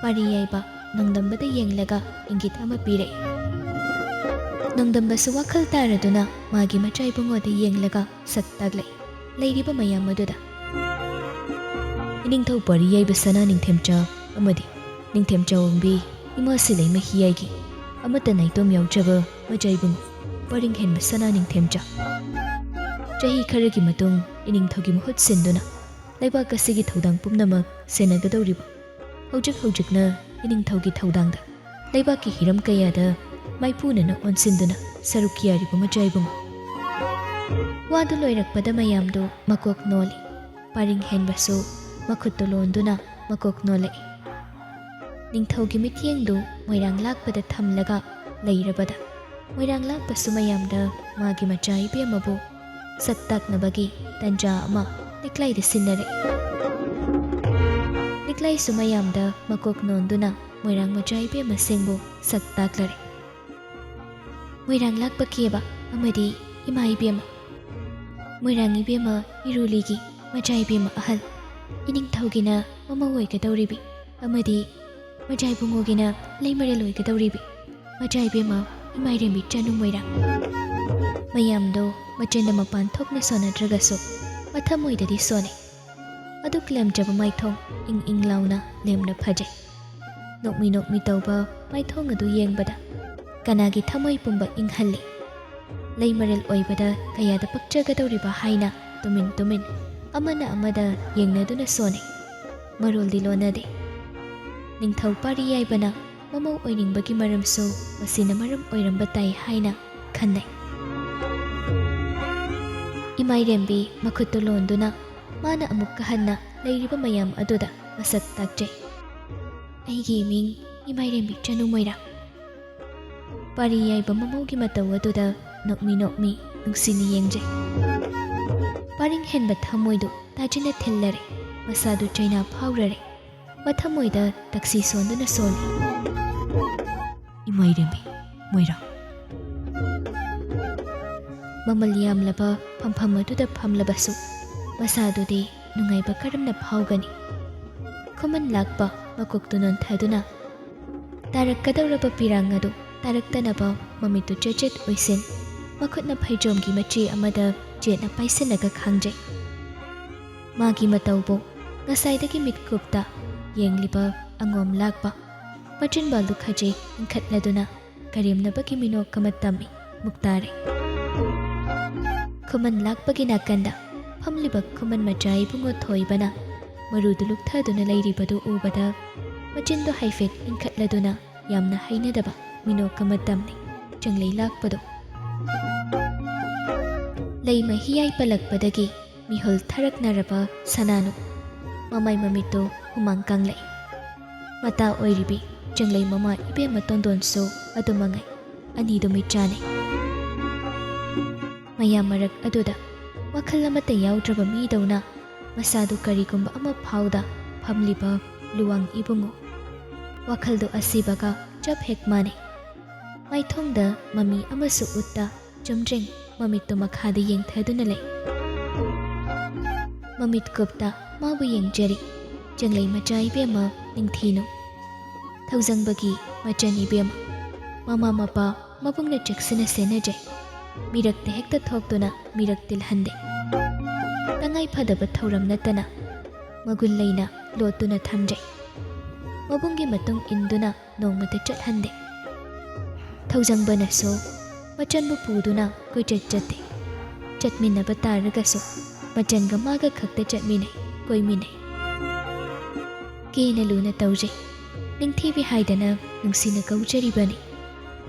ꯄꯥꯔꯤ ꯌꯥꯏꯕ ꯅꯣꯡꯗꯝꯕꯗ ꯌꯦꯡꯂꯒ ꯏꯪꯒꯤꯠ ꯑꯃ ꯄꯤꯔꯛꯏ꯫ ꯅꯣꯡꯗꯝꯕꯁꯨ ꯋꯥꯈꯜ ꯇꯥꯔꯗꯨꯅ ꯃꯥꯒꯤ ꯃꯆꯥ ꯏꯕꯨꯡꯉꯣꯗ ꯌꯦꯡꯂꯒ ꯁꯛ ꯇꯥꯛꯂꯛꯏ꯫ ꯂꯩꯔꯤꯕ ꯃꯌꯥꯝ ꯑꯗꯨꯗ ꯏꯅꯤꯡꯊꯧ ꯄꯥꯔꯤ ꯌꯥꯏꯕ ꯁꯅꯥ ꯅꯤꯡꯊꯦꯝꯆꯥ ꯑꯃꯗꯤ ꯅꯤꯡꯊꯦꯝꯆꯥ ꯑꯣꯡꯕꯤ ꯏꯃꯥ ꯁꯤꯂꯩꯃ ꯍꯤꯌꯥꯏꯒꯤ ꯑꯃꯠꯇ ꯅꯥꯏꯇꯣꯝ ꯌꯥꯎꯖꯕ ꯃꯆꯥ ꯏꯕꯨꯡꯉꯣ ꯄꯔꯤꯡ ꯍꯦꯟꯕ ꯁꯅꯥ ꯅꯤꯡꯊꯦꯝꯆꯥ꯫ ꯆꯍꯤ ꯈꯔꯒꯤ ꯃꯇꯨꯡ ꯏꯅꯤꯡꯊꯧꯒꯤ ꯃꯍꯨꯠ ꯁꯤꯟꯗꯨꯅ ꯂꯩꯕꯥꯛ ꯑꯁꯤꯒꯤ ꯊꯧꯗꯥꯡ ꯄꯨꯝꯅꯃꯛ ꯁꯦꯟꯅꯒꯗꯧꯔꯤꯕ ꯍꯧꯖꯤꯛ ꯍꯧꯖꯤꯛꯅ ꯏꯅꯤꯡꯊꯧꯒꯤ ꯊꯧꯗꯥꯡꯗ ꯂꯩꯕꯥꯛꯀꯤ ꯍꯤꯔꯝ ꯀꯌꯥꯗ ꯃꯥꯏꯄꯨꯅꯅ ꯑꯣꯟꯁꯤꯟꯗꯨꯅ ꯁꯔꯨꯛ ꯌꯥꯔꯤꯕ ꯃꯆꯥ ꯏꯕꯨꯡꯉꯣ꯫ ꯋꯥꯗꯨ ꯂꯣꯏꯔꯛꯄꯗ ꯃꯌꯥꯝꯗꯨ ꯃꯀꯣꯛ ꯅꯣꯜꯂꯤ꯫ ꯄꯔꯤꯡ ꯍꯦꯟꯕꯁꯨ ꯃꯈꯨꯠꯇꯨ ꯂꯣꯟꯗꯨꯅ ꯃꯀꯣꯛ ꯅꯣꯜꯂꯛꯏ꯫ ꯅꯤꯡꯊꯧꯒꯤ ꯃꯤꯠꯌꯦꯡꯗꯨ ꯃꯣꯏꯔꯥꯡ ꯂꯥꯛꯄꯗ ꯊꯝꯂꯒ ꯂꯩꯔꯕꯗ ꯃꯣꯏꯔꯥꯡ ꯂꯥꯛꯄꯁꯨ ꯃꯌꯥꯝꯗ ꯃꯥꯒꯤ ꯃꯆꯥ ꯏꯕꯦꯝꯃꯕꯨ ꯁꯛ ꯇꯥꯛꯅꯕꯒꯤ ꯇꯟꯖꯥ ꯑꯃ ꯂꯤꯛꯂꯥꯏꯗ ꯁꯤꯟꯅꯔꯛꯏ꯫ ꯂꯤꯛꯂꯥꯏꯁꯨ ꯃꯌꯥꯝꯗ ꯃꯀꯣꯛ ꯅꯣꯟꯗꯨꯅ ꯃꯣꯏꯔꯥꯡ ꯃꯆꯥ ꯏꯕꯦꯝꯃꯁꯤꯡꯕꯨ ꯁꯛ ꯇꯥꯛꯂꯔꯦ꯫ ꯃꯣꯏꯔꯥꯡ ꯂꯥꯛꯄ ꯀꯦꯕ ꯑꯃꯗꯤ ꯏꯃꯥ ꯏꯕꯦꯝꯃ, ꯃꯣꯏꯔꯥꯡ ꯏꯕꯦꯝꯃ ꯏꯔꯨꯂꯤꯒꯤ ꯃꯆꯥ ꯏꯕꯦꯝꯃ ꯑꯍꯜ, ꯏꯅꯤꯡꯊꯧꯒꯤꯅ ꯃꯃꯧ ꯑꯣꯏꯒꯗꯧꯔꯤꯕꯤ ꯑꯃꯗꯤ ꯃꯆꯥ ꯏꯕꯨꯡꯉꯣꯒꯤꯅ ꯂꯩꯃꯔꯦꯜ ꯑꯣꯏꯒꯗꯧꯔꯤꯕꯤ ꯃꯆꯥ ꯏꯕꯦꯝꯃ ꯏꯃꯥꯏꯔꯦꯝꯕꯤ ꯆꯅꯨ ꯃꯣꯏꯔꯥꯡ꯫ ꯃꯌꯥꯝꯗꯣ ꯃꯆꯤꯟꯗ ꯃꯄꯥꯟ ꯊꯣꯛꯅ ꯁꯣꯟꯅꯗ꯭ꯔꯒꯁꯨ ꯃꯊꯃꯣꯏꯗꯗꯤ ꯁꯣꯟꯅꯩ꯫ ꯑꯗꯨꯛ ꯂꯦꯝꯖꯕ ꯃꯥꯏꯊꯣꯡ ꯏꯪ ꯏꯪ ꯂꯥꯎꯅ ꯂꯦꯝꯅ ꯐꯖꯩ꯫ ꯅꯣꯛꯃꯤ ꯅꯣꯛꯃꯤ ꯇꯧꯕ ꯃꯥꯏꯊꯣꯡ ꯑꯗꯨ ꯌꯦꯡꯕꯗ ꯀꯅꯥꯒꯤ ꯊꯃꯣꯏ ꯄꯨꯝꯕ ꯏꯪꯍꯜꯂꯤ꯫ ꯂꯩꯃꯔꯦꯜ ꯑꯣꯏꯕꯗ ꯀꯌꯥꯗ ꯄꯛꯆꯒꯗꯧꯔꯤꯕ ꯍꯥꯏꯅ ꯇꯨꯃꯤꯟ ꯇꯨꯃꯤꯟ ꯑꯃꯅ ꯑꯃꯗ ꯌꯦꯡꯅꯗꯨꯅ ꯁꯣꯟꯅꯩ꯫ ꯃꯔꯣꯜꯗꯤ ꯂꯣꯟꯅꯗꯦ꯫ ꯅꯤꯡꯊꯧ ꯄꯥꯔꯤ ꯌꯥꯏꯕꯅ ꯃꯃꯧ ꯑꯣꯏꯅꯤꯡꯕꯒꯤ ꯃꯔꯝꯁꯨ ꯃꯁꯤꯅ ꯃꯔꯝ ꯑꯣꯏꯔꯝꯕ ꯇꯥꯏ ꯍꯥꯏꯅ ꯈꯟꯅꯩ꯫ ꯏꯃꯥꯏꯔꯦꯝꯕꯤ ꯃꯈꯨꯠꯇꯨ ꯂꯣꯟꯗꯨꯅ ꯃꯥꯅ ꯑꯃꯨꯛꯀ ꯍꯟꯅ ꯂꯩꯔꯤꯕ ꯃꯌꯥꯝ ꯑꯗꯨꯗ ꯃꯁꯛ ꯇꯥꯛꯆꯩ꯫ "ꯑꯩꯒꯤ ꯏꯃꯤꯡ ꯏꯃꯥꯏꯔꯦꯝꯕꯤ ꯆꯅꯨ ꯃꯣꯏꯔꯥꯡ꯫" ꯄꯥꯔꯤ ꯌꯥꯏꯕ ꯃꯃꯧꯒꯤ ꯃꯇꯧ ꯑꯗꯨꯗ ꯅꯣꯛꯃꯤ ꯅꯣꯛꯃꯤ ꯅꯨꯡꯁꯤꯅ ꯌꯦꯡꯖꯩ꯫ ꯄꯥꯔꯤꯡ ꯍꯦꯟꯕ ꯊꯃꯣꯏꯗꯨ ꯇꯥꯖꯤꯟꯅ ꯊꯤꯜꯂꯔꯦ꯫ ꯃꯁꯥꯗꯨ ꯆꯩꯅꯥ ꯐꯥꯎꯔꯔꯦ꯫ ꯃꯊꯃꯣꯏꯗ ꯇꯛꯁꯤ ꯁꯣꯟꯗꯨꯅ ꯁꯣꯜꯂꯤ꯫ "ꯏꯃꯥꯏꯔꯦꯝꯕꯤ ꯃꯣꯏꯔꯥꯡ꯫" ꯃꯃꯜ ꯌꯥꯝꯂꯕ ꯐꯝꯐꯝ ꯑꯗꯨꯗ ꯐꯝꯂꯕꯁꯨ ꯃꯁꯥꯗꯨꯗꯤ ꯅꯨꯡꯉꯥꯏꯕ ꯀꯔꯝꯅ ꯐꯥꯎꯒꯅꯤ? ꯈꯨꯃꯟ ꯂꯥꯛꯄ ꯃꯀꯣꯛꯇꯨ ꯅꯣꯟꯊꯗꯨꯅ ꯇꯥꯔꯛꯀꯗꯧꯔꯕ ꯄꯤꯔꯥꯡ ꯑꯗꯨ ꯇꯥꯔꯛꯇꯅꯕ ꯃꯃꯤꯠꯇꯨ ꯆꯦꯠ ꯆꯦꯠ ꯎꯏꯁꯤꯟ, ꯃꯈꯨꯠꯅ ꯐꯩꯖꯣꯝꯒꯤ ꯃꯆꯦ ꯑꯃꯗ ꯆꯦꯠꯅ ꯄꯥꯏꯁꯤꯜꯂꯒ ꯈꯥꯡꯖꯩ꯫ ꯃꯥꯒꯤ ꯃꯇꯧꯕꯨ ꯉꯁꯥꯏꯗꯒꯤ ꯃꯤꯠꯀꯨꯞꯇ ꯌꯦꯡꯂꯤꯕ ꯑꯉꯣꯝ ꯂꯥꯛꯄ ꯃꯆꯤꯟꯕꯥꯜꯗꯨ ꯈꯖꯤꯛ ꯏꯟꯈꯠꯂꯗꯨꯅ ꯀꯔꯦꯝꯅꯕꯒꯤ ꯃꯤꯅꯣꯛ ꯑꯃ ꯇꯝꯃꯤ ꯃꯨꯛꯇꯥꯔꯦ꯫ ꯈꯨꯃꯟ ꯂꯥꯛꯄꯒꯤ ꯅꯥꯀꯟꯗ ꯐꯝꯂꯤꯕ ꯈꯨꯃꯟ ꯃꯆꯥ ꯏꯕꯨꯡꯉꯣ ꯊꯣꯏꯕꯅ ꯃꯔꯨꯗꯨ ꯂꯨꯛꯊꯗꯨꯅ ꯂꯩꯔꯤꯕꯗꯨ ꯎꯕꯗ ꯃꯆꯤꯟꯗꯨ ꯍꯥꯏꯐꯦꯠ ꯏꯟꯈꯠꯂꯗꯨꯅ ꯌꯥꯝꯅ ꯍꯩꯅꯗꯕ ꯃꯤꯅꯣꯛ ꯑꯃ ꯇꯝꯂꯤ ꯆꯪꯂꯩ ꯂꯥꯛꯄꯗꯨ꯫ ꯂꯩ ꯃꯍꯤꯌꯥꯏ ꯄꯜꯂꯛꯄꯗꯒꯤ ꯃꯤꯍꯨꯜ ꯊꯔꯛꯅꯔꯕ ꯁꯅꯥꯅꯨ ꯃꯃꯥꯏ ꯃꯃꯤꯠꯇꯨ ꯍꯨꯃꯥꯡ ꯀꯥꯡꯂꯩ꯫ ꯃꯇꯥ ꯑꯣꯏꯔꯤꯕꯤ ꯆꯪꯂꯩ ꯃꯃꯥ ꯏꯕꯦꯝꯃ ꯇꯣꯟꯗꯣꯟꯁꯨ ꯑꯗꯨꯃꯉꯥꯏ, ꯑꯅꯤꯗꯨ ꯃꯤꯠ ꯆꯥꯅꯩ꯫ ꯃꯌꯥꯝ ꯃꯔꯛ ꯑꯗꯨꯗ ꯋꯥꯈꯜ ꯑꯃꯠꯇ ꯌꯥꯎꯗ꯭ꯔꯕ ꯃꯤꯗꯧꯅ ꯃꯁꯥꯗꯨ ꯀꯔꯤꯒꯨꯝꯕ ꯑꯃ ꯐꯥꯎꯗ ꯐꯝꯂꯤꯕ ꯂꯨꯋꯥꯡ ꯏꯕꯨꯡꯉꯣ꯫ ꯋꯥꯈꯜꯗꯨ ꯑꯁꯤꯕꯒ ꯆꯞ ꯍꯦꯛ ꯃꯥꯟꯅꯩ꯫ ꯃꯥꯏꯊꯣꯡꯗ ꯃꯃꯤ ꯑꯃꯁꯨ ꯎꯠꯇ ꯆꯨꯝꯗ꯭ꯔꯤꯡ ꯃꯃꯤꯠꯇꯨ ꯃꯈꯥꯗ ꯌꯦꯡꯊꯗꯨꯅ ꯂꯩ꯫ ꯃꯃꯤꯠ ꯀꯨꯞꯇ ꯃꯥꯕꯨ ꯌꯦꯡꯖꯔꯤ ꯆꯪꯂꯩ ꯃꯆꯥ ꯏꯕꯦꯝꯃ ꯅꯤꯡꯊꯤꯅꯨ꯫ ꯊꯧꯖꯪꯕꯒꯤ ꯃꯆꯟ ꯏꯕꯦꯝꯃ꯫ ꯃꯃꯥ ꯃꯄꯥ ꯃꯕꯨꯡꯅ ꯆꯦꯛꯁꯤꯟꯅ ꯁꯦꯟꯅꯖꯩ꯫ ꯃꯤꯔꯛꯇ ꯍꯦꯛꯇ ꯊꯣꯛꯇꯨꯅ ꯃꯤꯔꯛ ꯇꯤꯜꯍꯟꯗꯦ꯫ ꯇꯉꯥꯏ ꯐꯗꯕ ꯊꯧꯔꯝ ꯅꯠꯇꯅ ꯃꯒꯨꯟ ꯂꯩꯅ ꯂꯣꯠꯇꯨꯅ ꯊꯝꯖꯩ꯫ ꯃꯕꯨꯡꯒꯤ ꯃꯇꯨꯡ ꯏꯟꯗꯨꯅ ꯅꯣꯡꯃꯇ ꯆꯠꯍꯟꯗꯦ꯫ ꯊꯧꯖꯪꯕꯅꯁꯨ ꯃꯆꯟꯕꯨ ꯄꯨꯗꯨꯅ ꯀꯣꯏꯆꯠ ꯆꯠꯇꯦ꯫ ꯆꯠꯃꯤꯟꯅꯕ ꯇꯥꯔꯒꯁꯨ ꯃꯆꯟꯒ ꯃꯥꯒ ꯈꯛꯇ ꯆꯠꯃꯤꯟꯅꯩ, ꯀꯣꯏꯃꯤꯟꯅꯩ꯫ ꯀꯦꯅ ꯂꯨꯅ ꯇꯧꯖꯩ꯫ ꯅꯤꯡꯊꯤꯕꯤ ꯍꯥꯏꯗꯅ ꯅꯨꯡꯁꯤꯅ ꯀꯧꯖꯔꯤꯕꯅꯤ꯫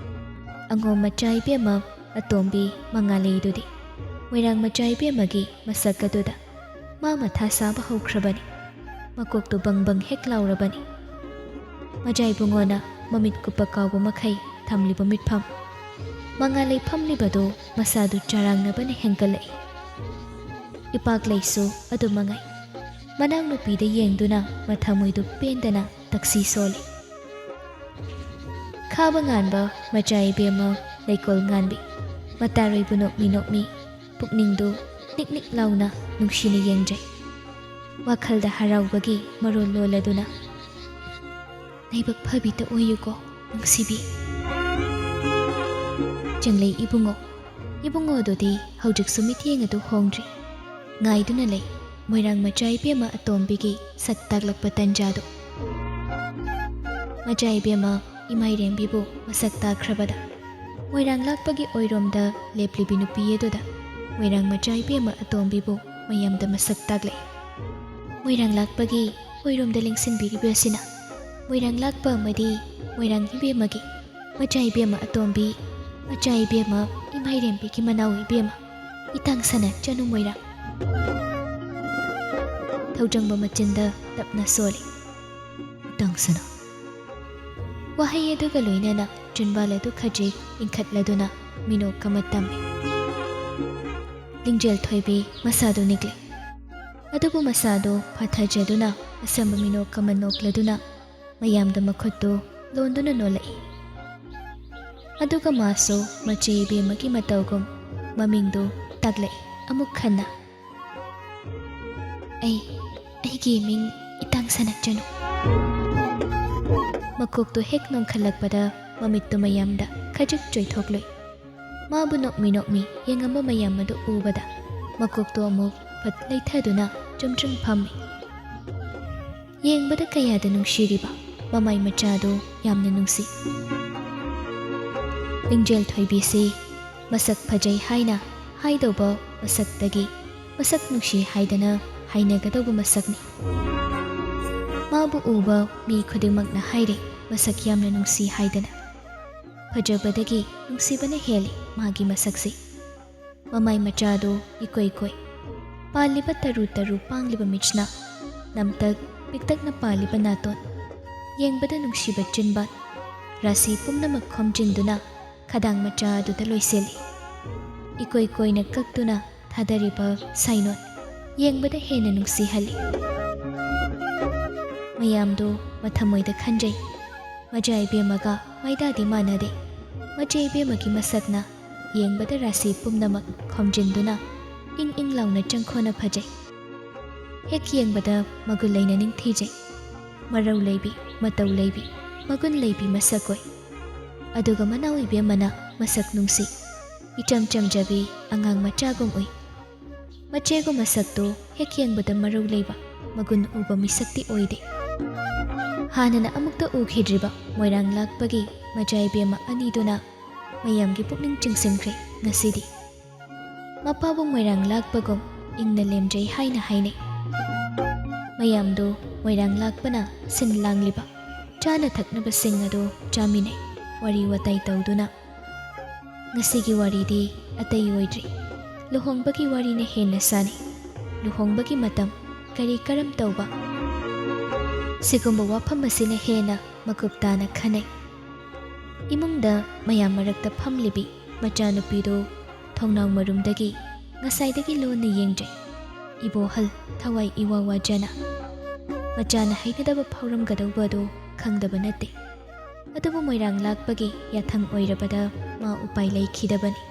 ꯑꯉꯣꯝ ꯃꯆꯥ ꯏꯕꯦꯝꯃ ꯑꯇꯣꯝꯕꯤ ꯃꯉꯥꯂꯩꯗꯨꯗꯤ ꯃꯣꯏꯔꯥꯡ ꯃꯆꯥ ꯏꯕꯦꯝꯃꯒꯤ ꯃꯁꯛ ꯑꯗꯨꯗ ꯃꯥ ꯃꯊꯥ ꯁꯥꯕ ꯍꯧꯈ꯭ꯔꯕꯅꯤ꯫ ꯃꯀꯣꯛꯇꯨ ꯕꯪ ꯕꯪ ꯍꯦꯛ ꯂꯥꯎꯔꯕꯅꯤ꯫ ꯃꯖꯥ ꯏꯕꯨꯡꯉꯣꯅ ꯃꯃꯤꯠ ꯀꯨꯞꯄ ꯀꯥꯎꯕ ꯃꯈꯩ ꯊꯝꯂꯤꯕ ꯃꯤꯠꯐꯝ, ꯃꯉꯥꯜ ꯂꯩ ꯐꯝꯂꯤꯕꯗꯨ ꯃꯁꯥꯗꯨ ꯆꯔꯥꯡꯅꯕꯅ ꯍꯦꯟꯒꯠꯂꯛꯏ꯫ ꯏꯄꯥꯛꯂꯩꯁꯨ ꯑꯗꯨ ꯃꯉꯥꯏ꯫ ꯃꯅꯥꯎꯅꯨꯄꯤꯗ ꯌꯦꯡꯗꯨꯅ ꯃꯊꯃꯣꯏꯗꯨ ꯄꯦꯟꯗꯅ ꯇꯛꯁꯤ ꯁꯣꯜꯂꯤ꯫ ꯈꯥꯕ ꯉꯥꯟꯕ ꯃꯆꯥ ꯏꯕꯦꯝꯃ ꯂꯩꯀꯣꯜ ꯉꯥꯟꯕꯤ, ꯃꯇꯥꯔꯣꯏꯕꯨ ꯅꯣꯛꯃꯤ ꯅꯣꯛꯃꯤ, ꯄꯨꯛꯅꯤꯡꯗꯨ ꯅꯤꯛ ꯅꯤꯛ ꯂꯥꯎꯅ ꯅꯨꯡꯁꯤꯅ ꯌꯦꯡꯖꯩ꯫ ꯋꯥꯈꯜꯗ ꯍꯔꯥꯎꯕꯒꯤ ꯃꯔꯣꯜ ꯂꯣꯜꯂꯗꯨꯅ, "ꯂꯥꯏꯕꯛ ꯐꯕꯤꯇ ꯑꯣꯏꯌꯨꯀꯣ, ꯅꯨꯡꯁꯤꯕꯤ꯫" ꯆꯪꯂꯩ ꯏꯕꯨꯡꯉꯣ꯫ ꯏꯕꯨꯡꯉꯣꯗꯨꯗꯤ ꯍꯧꯖꯤꯛꯁꯨ ꯃꯤꯠꯌꯦꯡ ꯑꯗꯨ ꯍꯣꯡꯗ꯭ꯔꯤ꯫ ꯉꯥꯏꯗꯨꯅ ꯂꯩ ꯃꯣꯏꯔꯥꯡ ꯃꯆꯥ ꯏꯕꯦꯝꯃ ꯑꯇꯣꯝꯕꯤꯒꯤ ꯁꯛ ꯇꯥꯛꯂꯛꯄ ꯇꯟꯖꯥꯗꯨ꯫ ꯃꯆꯥ ꯏꯕꯦꯝꯃ ꯏꯃꯥꯏꯔꯦꯝꯕꯤꯕꯨ ꯃꯁꯛ ꯇꯥꯛꯈ꯭ꯔꯕꯗ, ꯃꯣꯏꯔꯥꯡ ꯂꯥꯛꯄꯒꯤ ꯑꯣꯏꯔꯣꯝꯗ ꯂꯦꯞꯂꯤꯕꯤ ꯅꯨꯄꯤ ꯑꯗꯨꯗ ꯃꯣꯏꯔꯥꯡ ꯃꯆꯥ ꯏꯕꯦꯝꯃ ꯑꯇꯣꯝꯕꯤꯕꯨ ꯃꯌꯥꯝꯗ ꯃꯁꯛ ꯇꯥꯛꯂꯛꯏ꯫ ꯃꯣꯏꯔꯥꯡ ꯂꯥꯛꯄꯒꯤ ꯑꯣꯏꯔꯣꯝꯗ ꯂꯦꯡꯁꯤꯟꯕꯤꯔꯤꯕ ꯑꯁꯤꯅ ꯃꯣꯏꯔꯥꯡ ꯂꯥꯛꯄ ꯑꯃꯗꯤ ꯃꯣꯏꯔꯥꯡ ꯏꯕꯦꯝꯃꯒꯤ, ꯃꯆꯥ ꯏꯕꯦꯝꯃ ꯑꯇꯣꯝꯕꯤ, ꯃꯆꯥ ꯏꯕꯦꯝꯃ ꯏꯃꯥꯏꯔꯦꯝꯕꯤꯒꯤ ꯃꯅꯥꯎ ꯏꯕꯦꯝꯃ, ꯏꯇꯥꯡ ꯁꯅꯥ ꯆꯅꯨ ꯃꯣꯏꯔꯥꯡ꯫ ꯊꯧꯖꯪꯕ ꯃꯆꯤꯟꯗ ꯇꯞꯅ ꯁꯣꯜꯂꯤ, "ꯏꯇꯥꯡ ꯁꯅꯥ꯫" ꯋꯥꯍꯩ ꯑꯗꯨꯒ ꯂꯣꯏꯅꯅ ꯆꯤꯟꯕꯥꯜ ꯑꯗꯨ ꯈꯖꯤꯛ ꯏꯟꯈꯠꯂꯗꯨꯅ ꯃꯤꯅꯣꯛ ꯑꯃ ꯇꯝꯃꯤ꯫ ꯂꯤꯡꯖꯦꯜ ꯊꯣꯏꯕꯤ ꯃꯁꯥꯗꯨ ꯅꯤꯛꯂꯤ꯫ ꯑꯗꯨꯕꯨ ꯃꯁꯥꯗꯨ ꯐꯥꯊꯖꯗꯨꯅ ꯑꯁꯝꯕ ꯃꯤꯅꯣꯛ ꯑꯃ ꯅꯣꯛꯂꯗꯨꯅ ꯃꯌꯥꯝꯗ ꯃꯈꯨꯠꯇꯨ ꯂꯣꯟꯗꯨꯅ ꯅꯣꯜꯂꯛꯏ꯫ ꯑꯗꯨꯒ ꯃꯥꯁꯨ ꯃꯆꯦ ꯏꯕꯦꯝꯃꯒꯤ ꯃꯇꯧꯒꯨꯝ ꯃꯃꯤꯡꯗꯨ ꯇꯥꯛꯂꯛꯏ ꯑꯃꯨꯛ ꯍꯟꯅ꯫ "ꯑꯩ, ꯑꯩꯒꯤ ꯃꯤꯡ ꯏꯇꯥꯡ ꯁꯅꯥ ꯆꯅꯨ꯫" ꯃꯀꯣꯛꯇꯨ ꯍꯦꯛ ꯅꯣꯡꯈꯠꯂꯛꯄꯗ ꯃꯃꯤꯠꯇꯨ ꯃꯌꯥꯝꯗ ꯈꯖꯤꯛ ꯆꯣꯏꯊꯣꯛꯂꯨꯏ꯫ ꯃꯥꯕꯨ ꯅꯣꯛꯃꯤ ꯅꯣꯛꯃꯤ ꯌꯦꯡꯉꯝꯕ ꯃꯌꯥꯝ ꯑꯗꯨ ꯎꯕꯗ ꯃꯀꯣꯛꯇꯨ ꯑꯃꯨꯛ ꯐꯠ ꯂꯩꯊꯗꯨꯅ ꯆꯨꯝꯗ꯭ꯔꯤꯡ ꯐꯝꯃꯤ꯫ ꯌꯦꯡꯕꯗ ꯀꯌꯥꯗ ꯅꯨꯡꯁꯤꯔꯤꯕ ꯃꯃꯥꯏ ꯃꯆꯥꯗꯨ ꯌꯥꯝꯅ ꯅꯨꯡꯁꯤ꯫ ꯂꯤꯡꯖꯦꯜ ꯊꯣꯏꯕꯤꯁꯤ ꯃꯁꯛ ꯐꯖꯩ ꯍꯥꯏꯅ ꯍꯥꯏꯗꯧꯕ ꯃꯁꯛꯇꯒꯤ ꯃꯁꯛ ꯅꯨꯡꯁꯤ ꯍꯥꯏꯗꯅ ꯍꯥꯏꯅꯒꯗꯧꯕ ꯃꯁꯛꯅꯤ꯫ ꯃꯥꯕꯨ ꯎꯕ ꯃꯤ ꯈꯨꯗꯤꯡꯃꯛꯅ ꯍꯥꯏꯔꯦ ꯃꯁꯛ ꯌꯥꯝꯅ ꯅꯨꯡꯁꯤ ꯍꯥꯏꯗꯅ꯫ ꯐꯖꯕꯗꯒꯤ ꯅꯨꯡꯁꯤꯕꯅ ꯍꯦꯜꯂꯤ ꯃꯥꯒꯤ ꯃꯁꯛꯁꯤ꯫ ꯃꯃꯥꯏ ꯃꯆꯥꯗꯨ ꯏꯀꯣꯏ ꯀꯣꯏ꯫ ꯄꯥꯜꯂꯤꯕ ꯇꯔꯨ ꯇꯔꯨ ꯄꯥꯡꯂꯤꯕ ꯃꯤꯠꯁꯅꯥ, ꯅꯝꯇꯛ ꯄꯤꯛꯇꯛꯅ ꯄꯥꯜꯂꯤꯕ ꯅꯥꯇꯣꯟ, ꯌꯦꯡꯕꯗ ꯅꯨꯡꯁꯤꯕ ꯆꯤꯟꯕꯥꯟ, ꯔꯥꯁꯤ ꯄꯨꯝꯅꯃꯛ ꯈꯣꯝꯖꯤꯟꯗꯨꯅ ꯈꯗꯥꯡ ꯃꯆꯥ ꯑꯗꯨꯗ ꯂꯣꯏꯁꯤꯜꯂꯤ꯫ ꯏꯀꯣꯏ ꯀꯣꯏꯅ ꯀꯛꯇꯨꯅ ꯊꯥꯗꯔꯤꯕ ꯁꯥꯏꯅꯣꯟ ꯌꯦꯡꯕꯗ ꯍꯦꯟꯅ ꯅꯨꯡꯁꯤꯍꯜꯂꯤ꯫ ꯃꯌꯥꯝꯗꯨ ꯃꯊꯃꯣꯏꯗ ꯈꯟꯖꯩ꯫ ꯃꯆꯥ ꯏꯕꯦꯝꯃꯒ ꯃꯩꯗꯥꯗꯤ ꯃꯥꯟꯅꯗꯦ꯫ ꯃꯆꯦ ꯏꯕꯦꯝꯃꯒꯤ ꯃꯁꯛꯅ ꯌꯦꯡꯕꯗ ꯔꯥꯁꯤ ꯄꯨꯝꯅꯃꯛ ꯈꯣꯝꯖꯤꯟꯗꯨꯅ ꯏꯪ ꯏꯪ ꯂꯥꯎꯅ ꯆꯪꯈꯣꯅ ꯐꯖꯩ꯫ ꯍꯦꯛ ꯌꯦꯡꯕꯗ ꯃꯒꯨꯟ ꯂꯩꯅ ꯅꯤꯡꯊꯤꯖꯩ꯫ ꯃꯔꯧ ꯂꯩꯕꯤ, ꯃꯇꯧ ꯂꯩꯕꯤ, ꯃꯒꯨꯟ ꯂꯩꯕꯤ ꯃꯁꯛ ꯑꯣꯏ꯫ ꯑꯗꯨꯒ ꯃꯅꯥꯎ ꯏꯕꯦꯝꯃꯅ ꯃꯁꯛ ꯅꯨꯡꯁꯤ, ꯏꯆꯝ ꯆꯝꯖꯕꯤ ꯑꯉꯥꯡ ꯃꯆꯥꯒꯨꯝ ꯎꯏ꯫ ꯃꯆꯦꯒꯨꯝ ꯃꯁꯛꯇꯨ ꯍꯦꯛ ꯌꯦꯡꯕꯗ ꯃꯔꯧ ꯂꯩꯕ, ꯃꯒꯨꯟ ꯎꯕ ꯃꯤꯁꯛꯇꯤ ꯑꯣꯏꯗꯦ꯫ ꯍꯥꯟꯅꯅ ꯑꯃꯨꯛꯇ ꯎꯈꯤꯗ꯭ꯔꯤꯕ ꯃꯣꯏꯔꯥꯡ ꯂꯥꯛꯄꯒꯤ ꯃꯆꯥ ꯏꯕꯦꯝꯃ ꯑꯅꯤꯗꯨꯅ ꯃꯌꯥꯝꯒꯤ ꯄꯨꯛꯅꯤꯡ ꯆꯤꯡꯁꯤꯟꯈ꯭ꯔꯦ ꯉꯁꯤꯗꯤ꯫ ꯃꯄꯥꯕꯨꯡ ꯃꯣꯏꯔꯥꯡ ꯂꯥꯛꯄꯒꯨꯝ ꯏꯪꯅ ꯂꯦꯝꯖꯩ ꯍꯥꯏꯅ ꯍꯥꯏꯅꯩ꯫ ꯃꯌꯥꯝꯗꯨ ꯃꯣꯏꯔꯥꯡ ꯂꯥꯛꯄꯅ ꯁꯤꯟ ꯂꯥꯡꯂꯤꯕ ꯆꯥꯅ ꯊꯛꯅꯕꯁꯤꯡ ꯑꯗꯨ ꯆꯥꯃꯤꯟꯅꯩ, ꯋꯥꯔꯤ ꯋꯥꯇꯥꯏ ꯇꯧꯗꯨꯅ꯫ ꯉꯁꯤꯒꯤ ꯋꯥꯔꯤꯗꯤ ꯑꯇꯩ ꯑꯣꯏꯗ꯭ꯔꯤ, ꯂꯨꯍꯣꯡꯕꯒꯤ ꯋꯥꯔꯤꯅ ꯍꯦꯟꯅ ꯁꯥꯟꯅꯩ꯫ ꯂꯨꯍꯣꯡꯕꯒꯤ ꯃꯇꯝ, ꯀꯔꯤ ꯀꯔꯝ ꯇꯧꯕ, ꯁꯤꯒꯨꯝꯕ ꯋꯥꯐꯝ ꯑꯁꯤꯅ ꯍꯦꯟꯅ ꯃꯀꯨꯞ ꯇꯥꯅ ꯈꯟꯅꯩ꯫ ꯏꯃꯨꯡꯗ ꯃꯌꯥꯝ ꯃꯔꯛꯇ ꯐꯝꯂꯤꯕꯤ ꯃꯆꯥꯅꯨꯄꯤꯗꯨ ꯊꯣꯡꯅꯥꯎ ꯃꯔꯨꯝꯗꯒꯤ ꯉꯁꯥꯏꯗꯒꯤ ꯂꯣꯟꯅ ꯌꯦꯡꯖꯩ꯫ ꯏꯕꯣꯍꯜ ꯊꯋꯥꯏ ꯏꯋꯥ ꯋꯥꯖꯅ꯫ ꯃꯆꯥꯅ ꯍꯩꯅꯗꯕ ꯐꯥꯎꯔꯝꯒꯗꯧꯕ ꯑꯗꯨ ꯈꯪꯗꯕ ꯅꯠꯇꯦ꯫ ꯑꯗꯨꯕꯨ ꯃꯣꯏꯔꯥꯡ ꯂꯥꯛꯄꯒꯤ ꯌꯥꯊꯪ ꯑꯣꯏꯔꯕꯗ ꯃꯥ ꯎꯄꯥꯏ ꯂꯩꯈꯤꯗꯕꯅꯤ꯫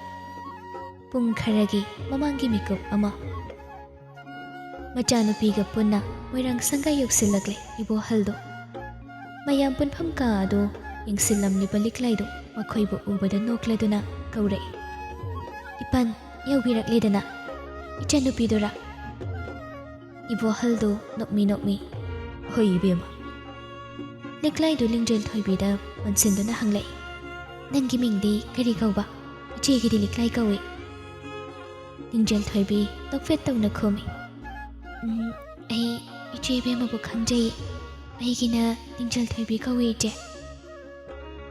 ꯄꯨꯡ ꯈꯔꯒꯤ ꯃꯃꯥꯡꯒꯤ ꯃꯤꯀꯨꯞ ꯑꯃ꯫ ꯃꯆꯥꯅꯨꯄꯤꯒ ꯄꯨꯟꯅ ꯃꯣꯏꯔꯥꯡ ꯁꯪꯒꯥꯏ ꯌꯧꯁꯤꯜꯂꯛꯂꯦ ꯏꯕꯣꯍꯜꯗꯣ꯫ ꯃꯌꯥꯝ ꯄꯨꯟꯐꯝ ꯀꯥ ꯑꯗꯨ ꯌꯦꯡꯁꯤꯜꯂꯝꯂꯤꯕ ꯂꯤꯛꯂꯥꯏꯗꯨ ꯃꯈꯣꯏꯕꯨ ꯎꯕꯗ ꯅꯣꯛꯂꯗꯨꯅ ꯀꯧꯔꯛꯏ, "ꯏꯄꯟ, ꯌꯧꯕꯤꯔꯛꯂꯦꯗꯅ꯫ ꯏꯆꯟꯅꯨꯄꯤꯗꯨꯔꯥ?" ꯏꯕꯣꯍꯜꯗꯨ ꯅꯣꯛꯃꯤ ꯅꯣꯛꯃꯤ, "ꯍꯣꯏ ꯏꯕꯦꯝꯃ꯫" ꯂꯤꯛꯂꯥꯏꯗꯨ ꯂꯤꯡꯖꯦꯜ ꯊꯣꯏꯕꯤꯗ ꯑꯣꯟꯁꯤꯟꯗꯨꯅ ꯍꯪꯂꯛꯏ, "ꯅꯪꯒꯤ ꯃꯤꯡꯗꯤ ꯀꯔꯤ ꯀꯧꯕ? ꯏꯆꯦꯒꯤꯗꯤ ꯂꯤꯛꯂꯥꯏ ꯀꯧꯏ꯫" ꯂꯤꯡꯖꯦꯜ ꯊꯣꯏꯕꯤ ꯅꯣꯛꯐꯦꯠ ꯇꯧꯅ ꯈꯨꯝꯃꯤ, "ꯎꯝ, ꯑꯩ ꯏꯆꯦ ꯏꯕꯦꯝꯃꯕꯨ ꯈꯪꯖꯩ꯫ ꯑꯩꯒꯤꯅ ꯂꯤꯡꯖꯦꯜ ꯊꯣꯏꯕꯤ ꯀꯧꯏ, ꯏꯆꯦ꯫"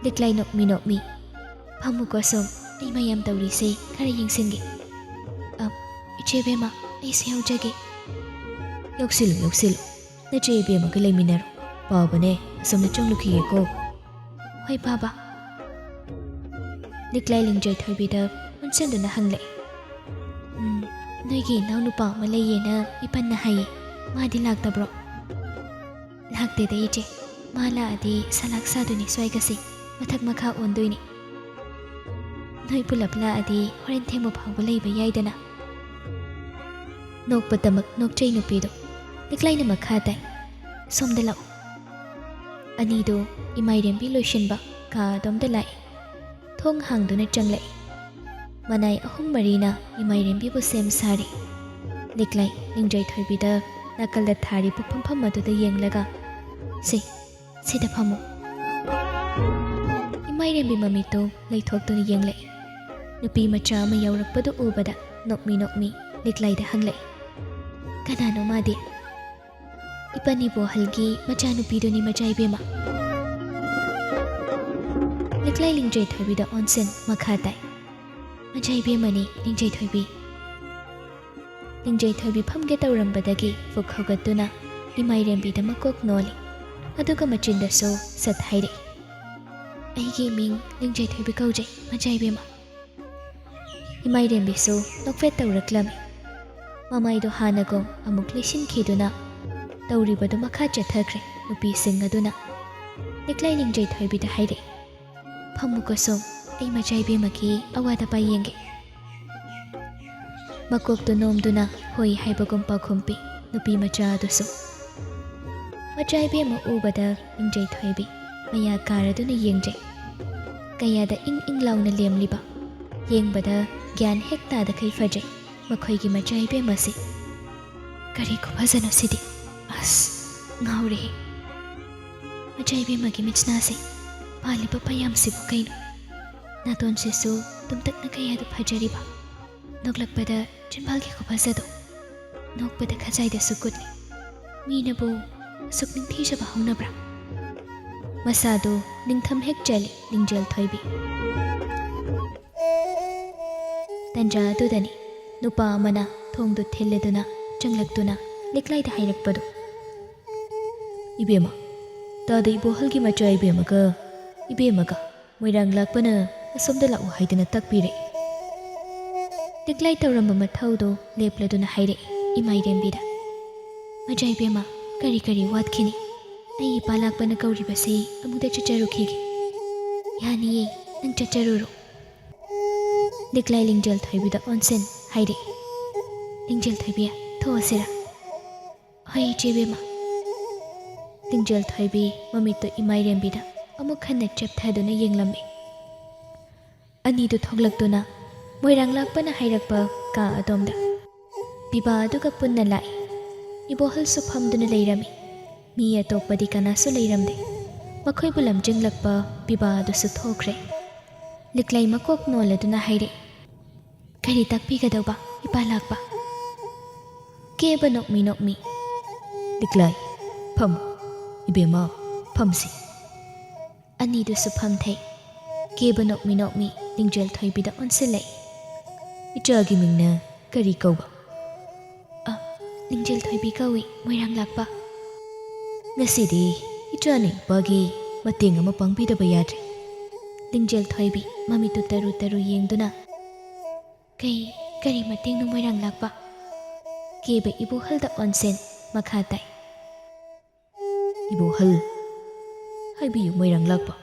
ꯂꯤꯛꯂꯥꯏ ꯅꯣꯛꯃꯤ ꯅꯣꯛꯃꯤ, "ꯐꯝꯃꯨꯀꯣ ꯁꯨꯝ, ꯑꯩ ꯃꯌꯥꯝ ꯇꯧꯔꯤꯁꯦ ꯈꯔ ꯌꯦꯡꯁꯤꯟꯒꯦ꯫ ꯑ, ꯏꯆꯦ ꯏꯕꯦꯝꯃ, ꯑꯩꯁꯨ ꯌꯥꯎꯖꯒꯦ꯫ ꯌꯥꯎꯁꯤꯜꯂꯨ, ꯌꯥꯎꯁꯤꯜꯂꯨ꯫ ꯅꯆꯦ ꯏꯕꯦꯝꯃꯒ ꯂꯩꯃꯤꯟꯅꯔꯣ꯫ ꯄꯥꯕꯅꯦ, ꯑꯁꯣꯝꯗ ꯆꯪꯂꯨꯈꯤꯒꯦꯀꯣ꯫ ꯍꯣꯏ, ꯄꯥꯕ꯫ ꯂꯤꯛꯂꯥꯏ ꯂꯤꯡꯖꯩ ꯊꯣꯏꯕꯤꯗ ꯑꯣꯟꯁꯤꯟꯗꯨꯅ ꯍꯪꯂꯛꯏ꯫ "ꯎꯝ, ꯅꯣꯏꯒꯤ ꯏꯅꯥꯎꯅꯨꯄꯥ ꯑꯃ ꯂꯩꯌꯦꯅ ꯏꯄꯟꯅ ꯍꯥꯏꯌꯦ꯫ ꯃꯥꯗꯤ ꯂꯥꯛꯇꯕ꯭ꯔꯣ?" "ꯂꯥꯛꯇꯦꯗ ꯏꯆꯦ꯫ ꯃꯥ ꯂꯥꯛꯑꯗꯤ ꯁꯂꯥꯛ ꯁꯥꯗꯣꯏꯅꯤ ꯁ꯭ꯋꯥꯏꯒꯁꯦ꯫ ꯃꯊꯛ ꯃꯈꯥ ꯑꯣꯟꯗꯣꯏꯅꯤ꯫ ꯅꯣꯏ ꯄꯨꯂꯞ ꯂꯥꯛꯑꯗꯤ ꯍꯣꯔꯦꯟ ꯊꯦꯡꯕ ꯐꯥꯎꯕ ꯂꯩꯕ ꯌꯥꯏꯗꯅ꯫" ꯅꯣꯛꯄꯇꯃꯛ ꯅꯣꯛꯆꯩ ꯅꯨꯄꯤꯗꯣ꯫ ꯂꯤꯛꯂꯥꯏꯅ ꯃꯈꯥ ꯇꯥꯏ꯫ "ꯁꯣꯝꯗ ꯂꯥꯛꯎ꯫" ꯑꯅꯤꯗꯣ ꯏꯃꯥꯏꯔꯦꯝꯕꯤ ꯂꯣꯏꯁꯤꯟꯕ ꯀꯥ ꯑꯗꯣꯝꯗ ꯂꯥꯛꯏ꯫ ꯊꯣꯡ ꯍꯥꯡꯗꯨꯅ ꯆꯪꯂꯛꯏ꯫ ꯃꯅꯥꯏ ꯑꯍꯨꯝ ꯃꯔꯤꯅ ꯏꯃꯥꯏꯔꯦꯝꯕꯤꯕꯨ ꯁꯦꯝ ꯁꯥꯔꯤ꯫ ꯂꯤꯛꯂꯥꯏ ꯂꯤꯡꯖꯩ ꯊꯣꯏꯕꯤꯗ ꯅꯥꯀꯜꯗ ꯊꯥꯔꯤꯕ ꯐꯝꯐꯝ ꯑꯗꯨꯗ ꯌꯦꯡꯂꯒ, "ꯁꯤ, ꯁꯤꯗ ꯐꯝꯃꯨ꯫" ꯏꯃꯥꯏꯔꯦꯝꯕꯤ ꯃꯃꯤꯠꯇꯨ ꯂꯩꯊꯣꯛꯇꯨꯅ ꯌꯦꯡꯂꯛꯏ꯫ ꯅꯨꯄꯤ ꯃꯆꯥ ꯑꯃ ꯌꯧꯔꯛꯄꯗꯨ ꯎꯕꯗ ꯅꯣꯛꯃꯤ ꯅꯣꯛꯃꯤ ꯂꯤꯛꯂꯥꯏꯗ ꯍꯪꯂꯛꯏ, "ꯀꯅꯥꯅꯣ ꯃꯥꯗꯤ?" "ꯏꯄꯟ ꯏꯕꯣꯍꯜꯒꯤ ꯃꯆꯥꯅꯨꯄꯤꯗꯨꯅꯤ, ꯃꯆꯥ ꯏꯕꯦꯝꯃ꯫" ꯂꯤꯛꯂꯥꯏ ꯂꯤꯡꯖꯩ ꯊꯣꯏꯕꯤꯗ ꯑꯣꯟꯁꯤꯟ ꯃꯈꯥ ꯇꯥꯏ꯫ "ꯃꯆꯥ ꯏꯕꯦꯝꯃꯅꯤ, ꯂꯤꯡꯖꯩ ꯊꯣꯏꯕꯤ꯫" ꯂꯤꯡꯖꯩ ꯊꯣꯏꯕꯤ ꯐꯝꯒꯦ ꯇꯧꯔꯝꯕꯗꯒꯤ ꯐꯨꯛ ꯍꯧꯒꯠꯇꯨꯅ ꯏꯃꯥꯏꯔꯦꯝꯕꯤꯗ ꯃꯀꯣꯛ ꯅꯣꯜꯂꯤ꯫ ꯑꯗꯨꯒ ꯃꯆꯤꯟꯗꯁꯨ ꯁꯠ ꯍꯥꯏꯔꯛꯏ, "ꯑꯩꯒꯤ ꯃꯤꯡ ꯂꯤꯡꯖꯩ ꯊꯣꯏꯕꯤ ꯀꯧꯖꯩ, ꯃꯆꯥ ꯏꯕꯦꯝꯃ꯫" ꯏꯃꯥꯏꯔꯦꯝꯕꯤꯁꯨ ꯅꯣꯛꯐꯦꯠ ꯇꯧꯔꯛꯂꯝꯃꯤ꯫ ꯃꯃꯥꯏꯗꯣ ꯍꯥꯟꯅꯒꯨꯝ ꯑꯃꯨꯛ ꯂꯩꯁꯤꯟꯈꯤꯗꯨꯅ ꯇꯧꯔꯤꯕꯗꯨ ꯃꯈꯥ ꯆꯠꯊꯈ꯭ꯔꯦ ꯅꯨꯄꯤꯁꯤꯡ ꯑꯗꯨꯅ꯫ ꯂꯤꯛꯂꯥꯏ ꯂꯤꯡꯖꯩ ꯊꯣꯏꯕꯤꯗ ꯍꯥꯏꯔꯛꯏ, "ꯐꯝꯃꯨꯀꯣ ꯁꯨꯝ, ꯑꯩ ꯃꯆꯥ ꯏꯕꯦꯝꯃꯒꯤ ꯑꯋꯥꯠ ꯑꯄꯥ ꯌꯦꯡꯒꯦ꯫" ꯃꯀꯣꯛꯇꯨ ꯅꯣꯝꯗꯨꯅ ꯍꯣꯏ ꯍꯥꯏꯕꯒꯨꯝ ꯄꯥꯎꯈꯨꯝ ꯄꯤ ꯅꯨꯄꯤ ꯃꯆꯥ ꯑꯗꯨꯁꯨ꯫ ꯃꯆꯥ ꯏꯕꯦꯝꯃ ꯎꯕꯗ ꯂꯤꯡꯖꯩ ꯊꯣꯏꯕꯤ ꯃꯌꯥ ꯀꯥꯔꯗꯨꯅ ꯌꯦꯡꯖꯩ꯫ ꯀꯌꯥꯗ ꯏꯪ ꯏꯪ ꯂꯥꯎꯅ ꯂꯦꯝꯂꯤꯕ, ꯌꯦꯡꯕꯗ ꯒ꯭ꯌꯥꯟ ꯍꯦꯛ ꯇꯥꯗꯈꯩ ꯐꯖꯩ ꯃꯈꯣꯏꯒꯤ ꯃꯆꯥ ꯏꯕꯦꯝꯃꯁꯤ꯫ ꯀꯔꯤ ꯈꯨꯐꯖꯅꯣ ꯁꯤꯗꯤ! ꯑꯁ, ꯉꯥꯎꯔꯦꯍꯦ! ꯃꯆꯥ ꯏꯕꯦꯝꯃꯒꯤ ꯃꯤꯠꯁꯅꯥꯁꯦ, ꯄꯥꯜꯂꯤꯕ ꯄꯌꯥꯝꯁꯤꯕꯨ ꯀꯩꯅꯣ? ꯅꯥꯇꯣꯟꯁꯤꯁꯨ ꯇꯨꯝꯇꯛꯅ ꯀꯌꯥꯗ ꯐꯖꯔꯤꯕ, ꯅꯣꯛꯂꯛꯄꯗ ꯆꯤꯟꯕꯥꯜꯒꯤ ꯈꯨꯐꯖꯗꯣ, ꯅꯣꯛꯄꯗ ꯈꯖꯥꯏꯗꯁꯨ ꯀꯨꯠꯂꯤ꯫ ꯃꯤꯅꯕꯨ ꯑꯁꯨꯛ ꯅꯤꯡꯊꯤꯖꯕ ꯍꯧꯅꯕ꯭ꯔꯥ? ꯃꯁꯥꯗꯨ ꯅꯤꯡꯊꯝ ꯍꯦꯛ ꯆꯜꯂꯤ ꯂꯤꯡꯖꯦꯜ ꯊꯣꯏꯕꯤ꯫ ꯇꯟꯖꯥ ꯑꯗꯨꯗꯅꯤ ꯅꯨꯄꯥ ꯑꯃꯅ ꯊꯣꯡꯗꯨ ꯊꯤꯜꯂꯗꯨꯅ ꯆꯪꯂꯛꯇꯨꯅ ꯂꯤꯛꯂꯥꯏꯗ ꯍꯥꯏꯔꯛꯄꯗꯨ꯫ "ꯏꯕꯦꯝꯃ, ꯇꯥꯗ ꯏꯕꯣꯍꯜꯒꯤ ꯃꯆꯥ ꯏꯕꯦꯝꯃꯒ ꯏꯕꯦꯝꯃꯒ ꯃꯣꯏꯔꯥꯡ ꯂꯥꯛꯄꯅ ꯑꯁꯣꯝꯗ ꯂꯥꯛꯎ ꯍꯥꯏꯗꯅ ꯇꯥꯛꯄꯤꯔꯛꯏ꯫" ꯂꯤꯛꯂꯥꯏ ꯇꯧꯔꯝꯕ ꯃꯊꯧꯗꯨ ꯂꯦꯞꯂꯗꯨꯅ ꯍꯥꯏꯔꯛꯏ ꯏꯃꯥ ꯏꯔꯦꯝꯕꯤꯗ꯫ "ꯃꯆꯥ ꯏꯕꯦꯝꯃ, ꯀꯔꯤ ꯀꯔꯤ ꯋꯥꯠꯈꯤꯅꯤ? ꯑꯩ ꯏꯄꯥ ꯂꯥꯛꯄꯅ ꯀꯧꯔꯤꯕꯁꯤ ꯑꯃꯨꯛꯇ ꯆꯠꯆꯔꯨꯈꯤꯒꯦ꯫" "ꯌꯥꯅꯤꯌꯦ, ꯅꯪ ꯆꯠꯆꯔꯨꯔꯣ꯫" ꯂꯤꯛꯂꯥꯏ ꯂꯤꯡꯖꯦꯜ ꯊꯣꯏꯕꯤꯗ ꯑꯣꯟꯁꯤꯟ ꯍꯥꯏꯔꯛꯏ꯫ "ꯂꯤꯡꯖꯦꯜ ꯊꯣꯏꯕꯤ, ꯊꯣꯛꯑꯁꯤꯔꯥ?" "ꯍꯣꯏ, ꯏꯆꯦ ꯏꯕꯦꯝꯃ꯫" ꯂꯤꯡꯖꯦꯜ ꯊꯣꯏꯕꯤ ꯃꯃꯤꯠꯇꯨ ꯏꯃꯥ ꯏꯔꯦꯝꯕꯤꯗ ꯑꯃꯨꯛ ꯍꯟꯅ ꯆꯦꯞꯊꯗꯨꯅ ꯌꯦꯡꯂꯝꯃꯤ꯫ ꯑꯅꯤꯗꯨ ꯊꯣꯛꯂꯛꯇꯨꯅ ꯃꯣꯏꯔꯥꯡ ꯂꯥꯛꯄꯅ ꯍꯥꯏꯔꯛꯄ ꯀꯥ ꯑꯗꯣꯝꯗ ꯄꯤꯕꯥ ꯑꯗꯨꯒ ꯄꯨꯟꯅ ꯂꯥꯛꯏ꯫ ꯏꯕꯣꯍꯜꯁꯨ ꯐꯝꯗꯨꯅ ꯂꯩꯔꯝꯃꯤ꯫ ꯃꯤ ꯑꯇꯣꯞꯄꯗꯤ ꯀꯅꯥꯁꯨ ꯂꯩꯔꯝꯗꯦ꯫ ꯃꯈꯣꯏꯕꯨ ꯂꯝꯖꯤꯡꯂꯛꯄ ꯄꯤꯕꯥ ꯑꯗꯨꯁꯨ ꯊꯣꯛꯈ꯭ꯔꯦ꯫ ꯂꯤꯛꯂꯩ ꯃꯀꯣꯛ ꯅꯣꯜꯂꯗꯨꯅ ꯍꯥꯏꯔꯛꯏ, "ꯀꯔꯤ ꯇꯥꯛꯄꯤꯒꯗꯧꯕ, ꯏꯄꯥ ꯂꯥꯛꯄ?" ꯀꯦꯕ ꯅꯣꯛꯃꯤ ꯅꯣꯛꯃꯤ, "ꯂꯤꯛꯂꯩ, ꯐꯝ, ꯏꯕꯦꯝꯃ, ꯐꯝꯁꯤ꯫" ꯑꯅꯤꯗꯨꯁꯨ ꯐꯝꯊꯩ꯫ ꯀꯦꯕ ꯅꯣꯛꯃꯤ ꯅꯣꯛꯃꯤ ꯂꯤꯡꯖꯦꯜ ꯊꯣꯏꯕꯤꯗ ꯑꯣꯟꯁꯤꯜꯂꯛꯏ꯫ "ꯏꯆꯥꯒꯤ ꯃꯤꯡꯅ ꯀꯔꯤ ꯀꯧꯕ?" "ꯑ, ꯂꯤꯡꯖꯦꯜ ꯊꯣꯏꯕꯤ ꯀꯧꯏ, ꯃꯣꯏꯔꯥꯡ ꯂꯥꯛꯄ꯫" "ꯉꯁꯤꯗꯤ ꯏꯆꯥꯅ ꯏꯄꯥꯒꯤ ꯃꯇꯦꯡ ꯑꯃ ꯄꯥꯡꯕꯤꯗꯕ ꯌꯥꯗ꯭ꯔꯦ꯫" ꯂꯤꯡꯖꯦꯜ ꯊꯣꯏꯕꯤ ꯃꯃꯤꯠꯇꯨ ꯇꯔꯨ ꯇꯔꯨ ꯌꯦꯡꯗꯨꯅ, "ꯀꯩ, ꯀꯔꯤ ꯃꯇꯦꯡꯅꯣ ꯃꯣꯏꯔꯥꯡ ꯂꯥꯛꯄ?" ꯀꯦꯕ ꯏꯕꯣꯍꯜꯗ ꯑꯣꯟꯁꯤꯟ ꯃꯈꯥ ꯇꯥꯏ꯫ "ꯏꯕꯣꯍꯜ, ꯍꯥꯏꯕꯤꯌꯨ ꯃꯣꯏꯔꯥꯡ ꯂꯥꯛꯄ,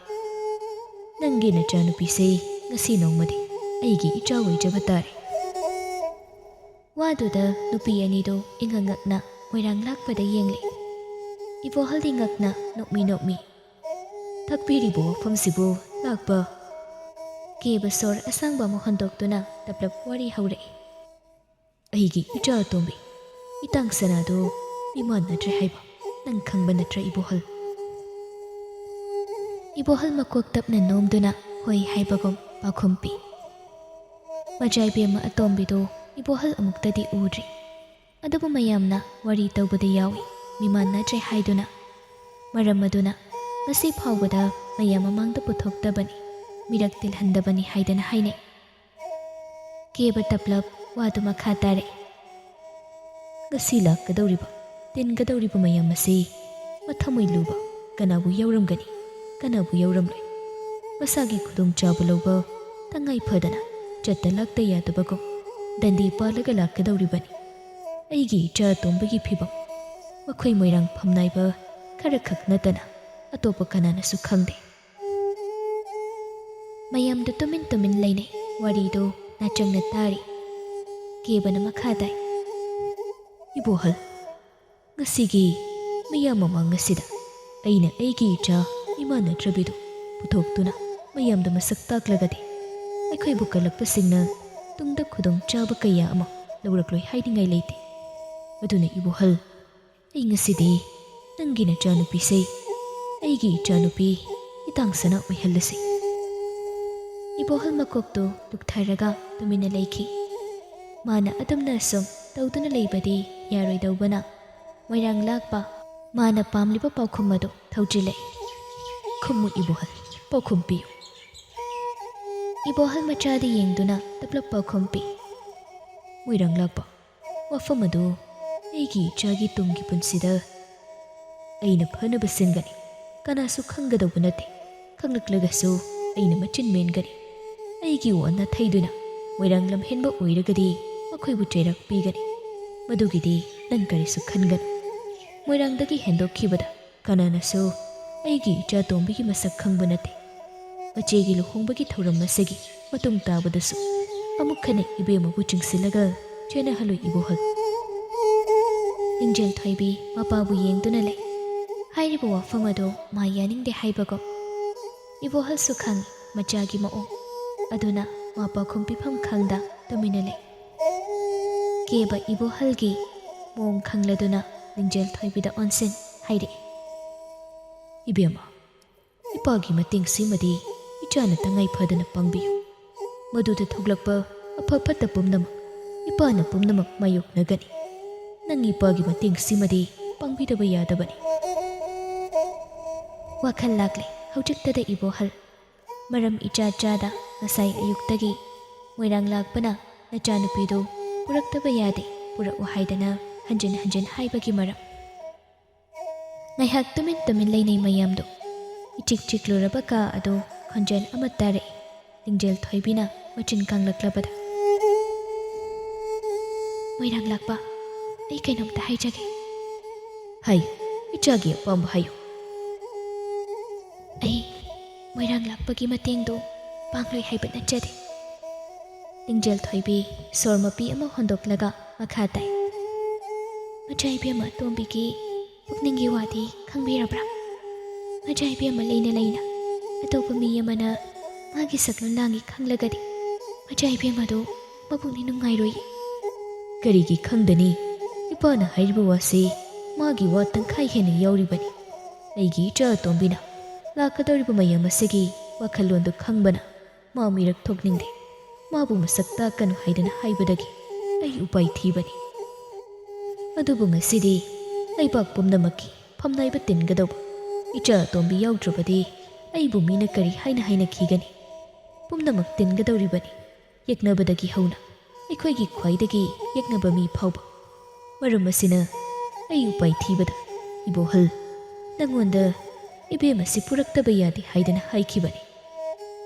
ꯅꯪꯒꯤ ꯅꯆꯥꯅꯨꯄꯤꯁꯦ ꯉꯁꯤ ꯅꯣꯡꯃꯗꯤ ꯑꯩꯒꯤ ꯏꯆꯥ ꯑꯣꯏꯖꯕ ꯇꯥꯔꯦ꯫" ꯋꯥꯗꯨꯗ ꯅꯨꯄꯤ ꯑꯅꯤꯗꯨ ꯏꯉꯛ ꯉꯛꯅ ꯃꯣꯏꯔꯥꯡ ꯂꯥꯛꯄꯗ ꯌꯦꯡꯂꯤ꯫ ꯏꯕꯣꯍꯜꯗꯤ ꯉꯛꯅ ꯅꯣꯛꯃꯤ ꯅꯣꯛꯃꯤ, "ꯇꯥꯛꯄꯤꯔꯤꯕ ꯋꯥꯐꯝꯁꯤꯕꯨ ꯂꯥꯛꯄ?" ꯀꯦꯕ ꯁꯣꯔ ꯑꯁꯥꯡꯕ ꯑꯃ ꯍꯣꯟꯗꯣꯛꯇꯨꯅ ꯇꯞꯂꯞ ꯋꯥꯔꯤ ꯍꯧꯔꯛꯏ꯫ "ꯑꯩꯒꯤ ꯏꯆꯥ ꯑꯇꯣꯝꯕꯤ, ꯏꯇꯥꯡ ꯁꯅꯥꯗꯨ ꯃꯤꯃꯥꯟꯅꯗ꯭ꯔꯦ ꯍꯥꯏꯕ ꯅꯪ ꯈꯪꯕ ꯅꯠꯇ꯭ꯔ, ꯏꯕꯣꯍꯜ?" ꯏꯕꯣꯍꯜ ꯃꯀꯣꯛ ꯇꯞꯅ ꯅꯣꯝꯗꯨꯅ ꯍꯣꯏ ꯍꯥꯏꯕꯒꯨꯝ ꯄꯥꯎꯈꯨꯝ ꯄꯤ꯫ ꯃꯆꯥ ꯏꯕꯦꯝꯃ ꯑꯇꯣꯝꯕꯤꯗꯨ ꯏꯕꯣꯍꯜ ꯑꯃꯨꯛꯇꯗꯤ ꯎꯗ꯭ꯔꯤ꯫ ꯑꯗꯨꯕꯨ ꯃꯌꯥꯝꯅ ꯋꯥꯔꯤ ꯇꯧꯕꯗ ꯌꯥꯎꯏ, ꯃꯤꯃꯥꯟꯅꯗ꯭ꯔꯦ ꯍꯥꯏꯗꯨꯅ꯫ ꯃꯔꯝ ꯑꯗꯨꯅ ꯉꯁꯤ ꯐꯥꯎꯕꯗ ꯃꯌꯥꯝ ꯃꯃꯥꯡꯗ ꯄꯨꯊꯣꯛꯇꯕꯅꯤ, ꯃꯤꯔꯛ ꯇꯤꯜꯍꯟꯗꯕꯅꯤ ꯍꯥꯏꯗꯅ ꯍꯥꯏꯅꯩ꯫ ꯀꯦꯕ ꯇꯞꯂꯞ ꯋꯥꯗꯨ ꯃꯈꯥ ꯇꯥꯔꯛꯏ꯫ ꯉꯁꯤ ꯂꯥꯛꯀꯗꯧꯔꯤꯕ, ꯇꯤꯟꯒꯗꯧꯔꯤꯕ ꯃꯌꯥꯝ ꯑꯁꯤ ꯃꯊꯃꯣꯏ ꯂꯨꯕ ꯀꯅꯥꯕꯨ ꯌꯧꯔꯝꯒꯅꯤ, ꯀꯅꯥꯕꯨ ꯌꯧꯔꯝꯂꯣꯏ? ꯃꯁꯥꯒꯤ ꯈꯨꯗꯣꯡꯆꯥꯕ ꯂꯧꯕ ꯇꯉꯥꯏ ꯐꯗꯅ ꯆꯠꯇ ꯂꯥꯛꯇ ꯌꯥꯗꯕꯒꯨꯝ ꯗꯟꯗꯤ ꯄꯥꯜꯂꯒ ꯂꯥꯛꯀꯗꯧꯔꯤꯕꯅꯤ꯫ ꯑꯩꯒꯤ ꯏꯆꯥ ꯑꯇꯣꯝꯕꯒꯤ ꯐꯤꯕꯝ ꯃꯈꯣꯏ ꯃꯣꯏꯔꯥꯡ ꯐꯝꯅꯥꯏꯕ ꯈꯔꯈꯛ ꯅꯠꯇꯅ ꯑꯇꯣꯞꯄ ꯀꯅꯥꯅꯁꯨ ꯈꯪꯗꯦ꯫ ꯃꯌꯥꯝꯗꯨ ꯇꯨꯃꯤꯟ ꯇꯨꯃꯤꯟ ꯂꯩꯅꯩ꯫ ꯋꯥꯔꯤꯗꯨ ꯅꯥꯆꯪꯅ ꯇꯥꯔꯤ꯫ ꯀꯦꯕꯅ ꯃꯈꯥ ꯇꯥꯏ꯫ ꯏꯕꯣꯍꯜ, ꯉꯁꯤꯒꯤ ꯃꯤꯌꯥꯝ ꯃꯃꯥꯡ ꯑꯁꯤꯗ ꯑꯩꯅ ꯑꯩꯒꯤ ꯏꯆꯥ ꯏꯃꯥꯟꯅꯗ꯭ꯔꯕꯤꯗꯨ ꯄꯨꯊꯣꯛꯇꯨꯅ ꯃꯌꯥꯝꯗ ꯃꯁꯛ ꯇꯥꯛꯂꯒꯗꯤ ꯑꯩꯈꯣꯏꯕꯨ ꯀꯜꯂꯛꯄꯁꯤꯡꯅ ꯇꯨꯡꯗ ꯈꯨꯗꯣꯡꯆꯥꯕ ꯀꯌꯥ ꯑꯃ ꯂꯧꯔꯛꯂꯣꯏ ꯍꯥꯏꯅꯤꯡꯉꯥꯏ ꯂꯩꯇꯦ꯫ ꯑꯗꯨꯅ ꯏꯕꯣꯍꯜ, ꯑꯩ ꯉꯁꯤꯗꯤ ꯅꯪꯒꯤ ꯅꯆꯥꯅꯨꯄꯤꯁꯦ ꯑꯩꯒꯤ ꯏꯆꯥꯅꯨꯄꯤ ꯏꯇꯥꯡ ꯁꯅꯥ ꯑꯣꯏꯍꯜꯂꯁꯤ꯫ ꯏꯕꯣꯍꯜ ꯃꯀꯣꯛꯇꯨ ꯂꯨꯛꯊꯔꯒ ꯇꯨꯃꯤꯟꯅ ꯂꯩꯈꯤ꯫ ꯃꯥꯅ ꯑꯗꯨꯝꯅ ꯁꯨꯝ ꯇꯧꯗꯨꯅ ꯂꯩꯕꯗꯤ ꯌꯥꯔꯣꯏꯗꯧꯕꯅ ꯃꯣꯏꯔꯥꯡ ꯂꯥꯛꯄ ꯃꯥꯅ ꯄꯥꯝꯂꯤꯕ ꯄꯥꯎꯈꯨꯝ ꯑꯗꯨ ꯊꯧꯖꯤꯜꯂꯦ꯫ ꯈꯨꯝꯃꯨ ꯏꯕꯣꯍꯜ, ꯄꯥꯎꯈꯨꯝ ꯄꯤꯌꯨ꯫ ꯏꯕꯣꯍꯜ ꯃꯆꯥꯗ ꯌꯦꯡꯗꯨꯅ ꯇꯞꯂꯞ ꯄꯥꯎꯈꯨꯝ ꯄꯤ꯫ ꯃꯣꯏꯔꯥꯡ ꯂꯥꯛꯄ, ꯋꯥꯐꯝ ꯑꯗꯨ ꯑꯩꯒꯤ ꯏꯆꯥꯒꯤ ꯇꯨꯡꯒꯤ ꯄꯨꯟꯁꯤꯗ ꯑꯩꯅ ꯐꯅꯕ ꯁꯤꯟꯒꯅꯤ꯫ ꯀꯅꯥꯁꯨ ꯈꯪꯒꯗꯧꯕ ꯅꯠꯇꯦ꯫ ꯈꯪꯂꯛꯂꯒꯁꯨ ꯑꯩꯅ ꯃꯆꯤꯟ ꯃꯦꯟꯒꯅꯤ꯫ ꯑꯩꯒꯤ ꯋꯥ ꯅꯥꯊꯩꯗꯨꯅ ꯃꯣꯏꯔꯥꯡ ꯂꯝꯍꯦꯟꯕ ꯑꯣꯏꯔꯒꯗꯤ ꯃꯈꯣꯏꯕꯨ ꯆꯩꯔꯥꯛ ꯄꯤꯒꯅꯤ꯫ ꯃꯗꯨꯒꯤꯗꯤ ꯅꯪ ꯀꯔꯤꯁꯨ ꯈꯟꯒꯅꯨ꯫ ꯃꯣꯏꯔꯥꯡꯗꯒꯤ ꯍꯦꯟꯗꯣꯛꯈꯤꯕꯗ ꯀꯅꯥꯅꯁꯨ ꯑꯩꯒꯤ ꯏꯆꯥ ꯇꯣꯝꯕꯤꯒꯤ ꯃꯁꯛ ꯈꯪꯕ ꯅꯠꯇꯦ꯫ ꯃꯆꯦꯒꯤ ꯂꯨꯍꯣꯡꯕꯒꯤ ꯊꯧꯔꯝ ꯑꯁꯤꯒꯤ ꯃꯇꯨꯡ ꯇꯥꯕꯗꯁꯨ ꯑꯃꯨꯛ ꯍꯟꯅ ꯏꯕꯦꯝꯃꯕꯨ ꯆꯤꯡꯁꯤꯜꯂꯒ ꯆꯦꯟꯅꯍꯜꯂꯨ ꯏꯕꯣꯍꯜ꯫ ꯂꯤꯡꯖꯦꯜ ꯊꯣꯏꯕꯤ ꯃꯄꯥꯕꯨ ꯌꯦꯡꯗꯨꯅ ꯂꯩ꯫ ꯍꯥꯏꯔꯤꯕ ꯋꯥꯐꯝ ꯑꯗꯨ ꯃꯥ ꯌꯥꯅꯤꯡꯗꯦ ꯍꯥꯏꯕꯒꯨꯝ꯫ ꯏꯕꯣꯍꯜꯁꯨ ꯈꯪꯏ ꯃꯆꯥꯒꯤ ꯃꯑꯣꯡ꯫ ꯑꯗꯨꯅ ꯃꯥ ꯄꯥꯎꯈꯨꯝ ꯄꯤꯐꯝ ꯈꯪꯗ ꯇꯨꯃꯤꯟꯅ ꯂꯩ꯫ ꯀꯦꯕ ꯏꯕꯣꯍꯜꯒꯤ ꯃꯑꯣꯡ ꯈꯪꯂꯗꯨꯅ ꯂꯤꯡꯖꯦꯜ ꯊꯣꯏꯕꯤꯗ ꯑꯣꯟꯁꯤꯟ ꯍꯥꯏꯔꯛꯏ, ꯏꯕꯦꯝꯃ, ꯏꯄꯥꯒꯤ ꯃꯇꯦꯡꯁꯤꯃꯗꯤ ꯏꯆꯥꯅ ꯇꯉꯥꯏ ꯐꯗꯅ ꯄꯥꯡꯕꯤꯌꯨ꯫ ꯃꯗꯨꯗ ꯊꯣꯛꯂꯛꯄ ꯑꯐ ꯐꯠꯇ ꯄꯨꯝꯅꯃꯛ ꯏꯄꯥꯅ ꯄꯨꯝꯅꯃꯛ ꯃꯥꯌꯣꯛꯅꯒꯅꯤ꯫ ꯅꯪ ꯏꯄꯥꯒꯤ ꯃꯇꯦꯡꯁꯤꯃꯗꯤ ꯄꯥꯡꯕꯤꯗꯕ ꯌꯥꯗꯕꯅꯤ꯫ ꯋꯥꯈꯜ ꯂꯥꯛꯂꯦ ꯍꯧꯖꯤꯛꯇꯗ ꯏꯕꯣꯍꯜ꯫ ꯃꯔꯝ ꯏꯆꯥ ꯆꯥꯗ ꯉꯁꯥꯏ ꯑꯌꯨꯛꯇꯒꯤ ꯃꯣꯏꯔꯥꯡ ꯂꯥꯛꯄꯅ ꯅꯆꯥꯅꯨꯄꯤꯗꯨ ꯄꯨꯔꯛꯇꯕ ꯌꯥꯗꯦ, ꯄꯨꯔꯛꯎ ꯍꯥꯏꯗꯅ ꯍꯟꯖꯤꯟ ꯍꯟꯖꯤꯟ ꯍꯥꯏꯕꯒꯤ ꯃꯔꯝ꯫ ꯉꯥꯏꯍꯥꯛ ꯇꯨꯃꯤꯟ ꯇꯨꯃꯤꯟ ꯂꯩꯅꯩ ꯃꯌꯥꯝꯗꯨ꯫ ꯏꯆꯤꯛ ꯆꯤꯛꯂꯨꯔꯕ ꯀꯥ ꯑꯗꯨ ꯈꯣꯟꯖꯦꯜ ꯑꯃ ꯇꯥꯔꯛꯏ꯫ ꯂꯤꯡꯖꯦꯜ ꯊꯣꯏꯕꯤꯅ ꯃꯆꯤꯟ ꯀꯥꯡꯂꯛꯂꯕꯗ, "ꯃꯣꯏꯔꯥꯡ ꯂꯥꯛꯄ, ꯑꯩ ꯀꯩꯅꯣꯝꯇ ꯍꯥꯏꯖꯒꯦ꯫" "ꯍꯥꯏꯌꯨ, ꯏꯆꯥꯒꯤ ꯑꯄꯥꯝꯕ ꯍꯥꯏꯌꯨ꯫" "ꯑꯩ ꯃꯣꯏꯔꯥꯡ ꯂꯥꯛꯄꯒꯤ ꯃꯇꯦꯡꯗꯨ ꯄꯥꯡꯂꯣꯏ ꯍꯥꯏꯕ ꯅꯠꯆꯗꯦ꯫" ꯂꯤꯡꯖꯦꯜ ꯊꯣꯏꯕꯤ ꯁꯣꯔ ꯃꯄꯤ ꯑꯃ ꯍꯣꯟꯗꯣꯛꯂꯒ ꯃꯈꯥ ꯇꯥꯏ꯫ "ꯃꯆꯥ ꯏꯕꯦꯝꯃ ꯑꯇꯣꯝꯕꯤꯒꯤ ꯄꯨꯛꯅꯤꯡꯒꯤ ꯋꯥꯗꯤ ꯈꯪꯕꯤꯔꯕ꯭ꯔꯥ? ꯃꯆꯥ ꯏꯕꯦꯝꯃ ꯂꯩꯅ ꯂꯩꯅ ꯑꯇꯣꯞꯄ ꯃꯤ ꯑꯃꯅ ꯃꯥꯒꯤ ꯁꯛꯂꯣꯟ ꯂꯥꯡꯉꯤ ꯈꯪꯂꯒꯗꯤ ꯃꯆꯥ ꯏꯕꯦꯝꯃꯗꯨ ꯃꯄꯨꯛꯅꯤꯡ ꯅꯨꯡꯉꯥꯏꯔꯣꯏꯌꯦ꯫" "ꯀꯔꯤꯒꯤ ꯈꯪꯗꯅꯤ? ꯏꯄꯥꯅ ꯍꯥꯏꯔꯤꯕ ꯋꯥꯁꯤ ꯃꯥꯒꯤ ꯋꯥ ꯇꯪꯈꯥꯏ ꯍꯦꯟꯅ ꯌꯥꯎꯔꯤꯕꯅꯤ꯫ ꯑꯩꯒꯤ ꯏꯆꯥ ꯑꯇꯣꯝꯕꯤꯅ ꯂꯥꯛꯀꯗꯧꯔꯤꯕ ꯃꯌꯥꯝ ꯑꯁꯤꯒꯤ ꯋꯥꯈꯜꯂꯣꯟꯗꯨ ꯈꯪꯕꯅ ꯃꯥ ꯃꯤꯔꯛ ꯊꯣꯛꯅꯤꯡꯗꯦ꯫ ꯃꯥꯕꯨ ꯃꯁꯛ ꯇꯥꯛꯀꯅꯨ ꯍꯥꯏꯗꯨꯅ ꯍꯥꯏꯕꯗꯒꯤ ꯑꯩ ꯎꯄꯥꯏ ꯊꯤꯕꯅꯤ꯫ ꯑꯗꯨꯕꯨ ꯉꯁꯤꯗꯤ ꯂꯩꯕꯥꯛ ꯄꯨꯝꯅꯃꯛꯀꯤ ꯐꯝꯅꯥꯏꯕ ꯇꯤꯟꯒꯗꯧꯕ ꯏꯆꯥ ꯑꯇꯣꯝꯕꯤ ꯌꯥꯎꯗ꯭ꯔꯕꯗꯤ ꯑꯩꯕꯨ ꯃꯤꯅ ꯀꯔꯤ ꯍꯥꯏꯅ ꯍꯥꯏꯅꯈꯤꯒꯅꯤ? ꯄꯨꯝꯅꯃꯛ ꯇꯤꯟꯒꯗꯧꯔꯤꯕꯅꯤ, ꯌꯦꯛꯅꯕꯗꯒꯤ ꯍꯧꯅ ꯑꯩꯈꯣꯏꯒꯤ ꯈ꯭ꯋꯥꯏꯗꯒꯤ ꯌꯦꯛꯅꯕ ꯃꯤ ꯐꯥꯎꯕ꯫ ꯃꯔꯝ ꯑꯁꯤꯅ ꯑꯩ ꯎꯄꯥꯏ ꯊꯤꯕꯗ ꯏꯕꯣꯍꯜ ꯅꯪꯉꯣꯟꯗ ꯏꯕꯦꯝ ꯑꯁꯤ ꯄꯨꯔꯛꯇꯕ ꯌꯥꯗꯦ ꯍꯥꯏꯗꯅ ꯍꯥꯏꯈꯤꯕꯅꯤ꯫"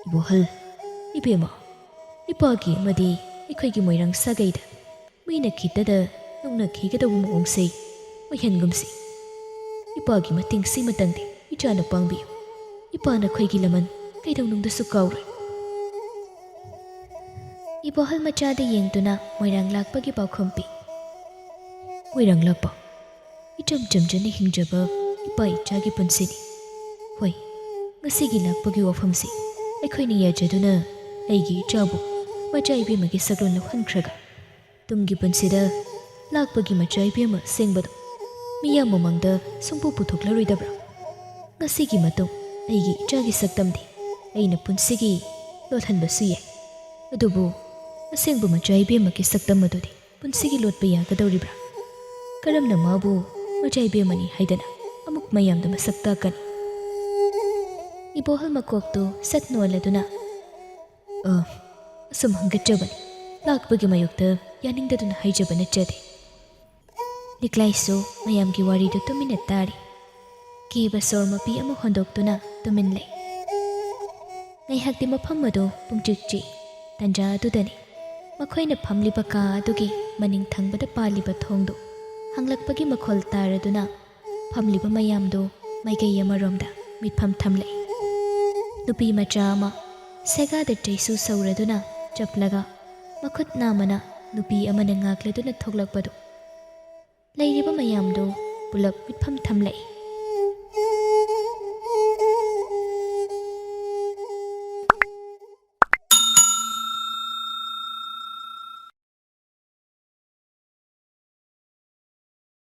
"ꯏꯕꯣꯍꯜ, ꯏꯕꯦꯝꯃ, ꯏꯄꯥꯒꯤ ꯑꯃꯗꯤ ꯑꯩꯈꯣꯏꯒꯤ ꯃꯣꯏꯔꯥꯡ ꯁꯥꯒꯩꯗ ꯃꯤꯅ ꯈꯤꯇꯗ ꯅꯣꯛꯅꯈꯤꯒꯗꯧꯕ ꯃꯑꯣꯡꯁꯦ ꯑꯣꯏꯍꯟꯒꯨꯝꯁꯤ꯫ ꯏꯄꯥꯒꯤ ꯃꯇꯦꯡ ꯁꯤꯃꯇꯪꯗꯤ ꯏꯆꯥꯅ ꯄꯥꯡꯕꯤꯌꯨ꯫ ꯏꯄꯥ ꯅꯈꯣꯏꯒꯤ ꯂꯃꯟ ꯀꯩꯗꯧꯅꯨꯡꯗꯁꯨ ꯀꯥꯎꯔꯣꯏ꯫" ꯏꯕꯣꯍꯜ ꯃꯆꯥꯗ ꯌꯦꯡꯗꯨꯅ ꯃꯣꯏꯔꯥꯡ ꯂꯥꯛꯄꯒꯤ ꯄꯥꯎꯈꯨꯝ ꯄꯤ꯫ "ꯃꯣꯏꯔꯥꯡ ꯂꯥꯛꯄ, ꯏꯆꯝ ꯆꯝꯖꯅ ꯍꯤꯡꯖꯕ ꯏꯄꯥ ꯏꯆꯥꯒꯤ ꯄꯨꯟꯁꯤꯅꯤ꯫ ꯍꯣꯏ, ꯉꯁꯤꯒꯤ ꯂꯥꯛꯄꯒꯤ ꯋꯥꯐꯝꯁꯤ ꯑꯩꯈꯣꯏꯅ ꯌꯥꯖꯗꯨꯅ ꯑꯩꯒꯤ ꯏꯆꯥꯕꯨ ꯃꯆꯥ ꯏꯕꯦꯝꯃꯒꯤ ꯁꯛꯂꯣꯟ ꯂꯧꯍꯟꯈ꯭ꯔꯒ ꯇꯨꯡꯒꯤ ꯄꯨꯟꯁꯤꯗ ꯂꯥꯛꯄꯒꯤ ꯃꯆꯥ ꯏꯕꯦꯝꯃ ꯑꯁꯦꯡꯕꯗꯨ ꯃꯤꯌꯥꯝ ꯃꯃꯥꯡꯗ ꯁꯨꯡꯄꯨ ꯄꯨꯊꯣꯛꯂꯔꯣꯏꯗꯕ꯭ꯔꯥ? ꯉꯁꯤꯒꯤ ꯃꯇꯨꯡ ꯑꯩꯒꯤ ꯏꯆꯥꯒꯤ ꯁꯛꯇꯝꯗꯤ ꯑꯩꯅ ꯄꯨꯟꯁꯤꯒꯤ ꯂꯣꯠꯍꯟꯕꯁꯨ ꯌꯥꯏ, ꯑꯗꯨꯕꯨ ꯑꯁꯦꯡꯕ ꯃꯆꯥ ꯏꯕꯦꯝꯃꯒꯤ ꯁꯛꯇꯝ ꯑꯗꯨꯗꯤ ꯄꯨꯟꯁꯤꯒꯤ ꯂꯣꯠꯄ ꯌꯥꯒꯗꯧꯔꯤꯕ꯭ꯔꯥ? ꯀꯔꯝꯅ ꯃꯥꯕꯨ ꯃꯆꯥ ꯏꯕꯦꯝꯃꯅꯤ ꯍꯥꯏꯗꯅ ꯑꯃꯨꯛ ꯃꯌꯥꯝꯗ ꯃꯁꯛ ꯇꯥꯛꯀꯅꯤ?" ꯏꯕꯣꯍꯜ ꯃꯀꯣꯛꯇꯨ ꯁꯠ ꯅꯣꯜꯂꯗꯨꯅ, "ꯑ, ꯑꯁꯨꯝ ꯍꯪꯒꯠꯆꯕꯅꯤ꯫ ꯂꯥꯛꯄꯒꯤ ꯃꯥꯌꯣꯛꯇ ꯌꯥꯅꯤꯡꯗꯗꯨꯅ ꯍꯥꯏꯖꯕ ꯅꯠꯆꯗꯦ꯫ ꯂꯤꯛꯂꯥꯏꯁꯨ ꯃꯌꯥꯝꯒꯤ ꯋꯥꯔꯤꯗꯨ ꯇꯨꯃꯤꯟꯅ ꯇꯥꯔꯤ꯫ ꯀꯤꯕ ꯁꯣꯔ ꯃꯄꯤ ꯑꯃ ꯍꯣꯟꯗꯣꯛꯇꯨꯅ ꯇꯨꯃꯤꯟ ꯂꯩ꯫ ꯉꯥꯏꯍꯥꯛꯇꯤ ꯃꯐꯝ ꯑꯗꯨ ꯄꯨꯡꯆꯤꯛ ꯆꯤꯛꯏ꯫ ꯇꯟꯖꯥ ꯑꯗꯨꯗꯅꯤ ꯃꯈꯣꯏꯅ ꯐꯝꯂꯤꯕ ꯀꯥ ꯑꯗꯨꯒꯤ ꯃꯅꯤꯡ ꯊꯪꯕꯗ ꯄꯥꯜꯂꯤꯕ ꯊꯣꯡꯗꯨ ꯍꯥꯡꯂꯛꯄꯒꯤ ꯃꯈꯣꯜ ꯇꯥꯔꯗꯨꯅ ꯐꯝꯂꯤꯕ ꯃꯌꯥꯝꯗꯨ ꯃꯥꯏꯀꯩ ꯑꯃꯔꯣꯝꯗ ꯃꯤꯠꯐꯝ ꯊꯝꯂꯛꯏ꯫ ꯅꯨꯄꯤ ꯃꯆꯥ ꯑꯃ ꯁꯦꯒꯥꯗ ꯆꯩꯁꯨ ꯁꯧꯔꯗꯨꯅ ꯆꯞꯂꯒ ꯃꯈꯨꯠ ꯅꯥꯝꯃꯅ ꯅꯨꯄꯤ ꯑꯃꯅ ꯉꯥꯛꯂꯗꯨꯅ ꯊꯣꯛꯂꯛꯄꯗꯨ ꯂꯩꯔꯤꯕ ꯃꯌꯥꯝꯗꯨ ꯄꯨꯂꯞ ꯃꯤꯠꯐꯝ ꯊꯝꯂꯛꯏ꯫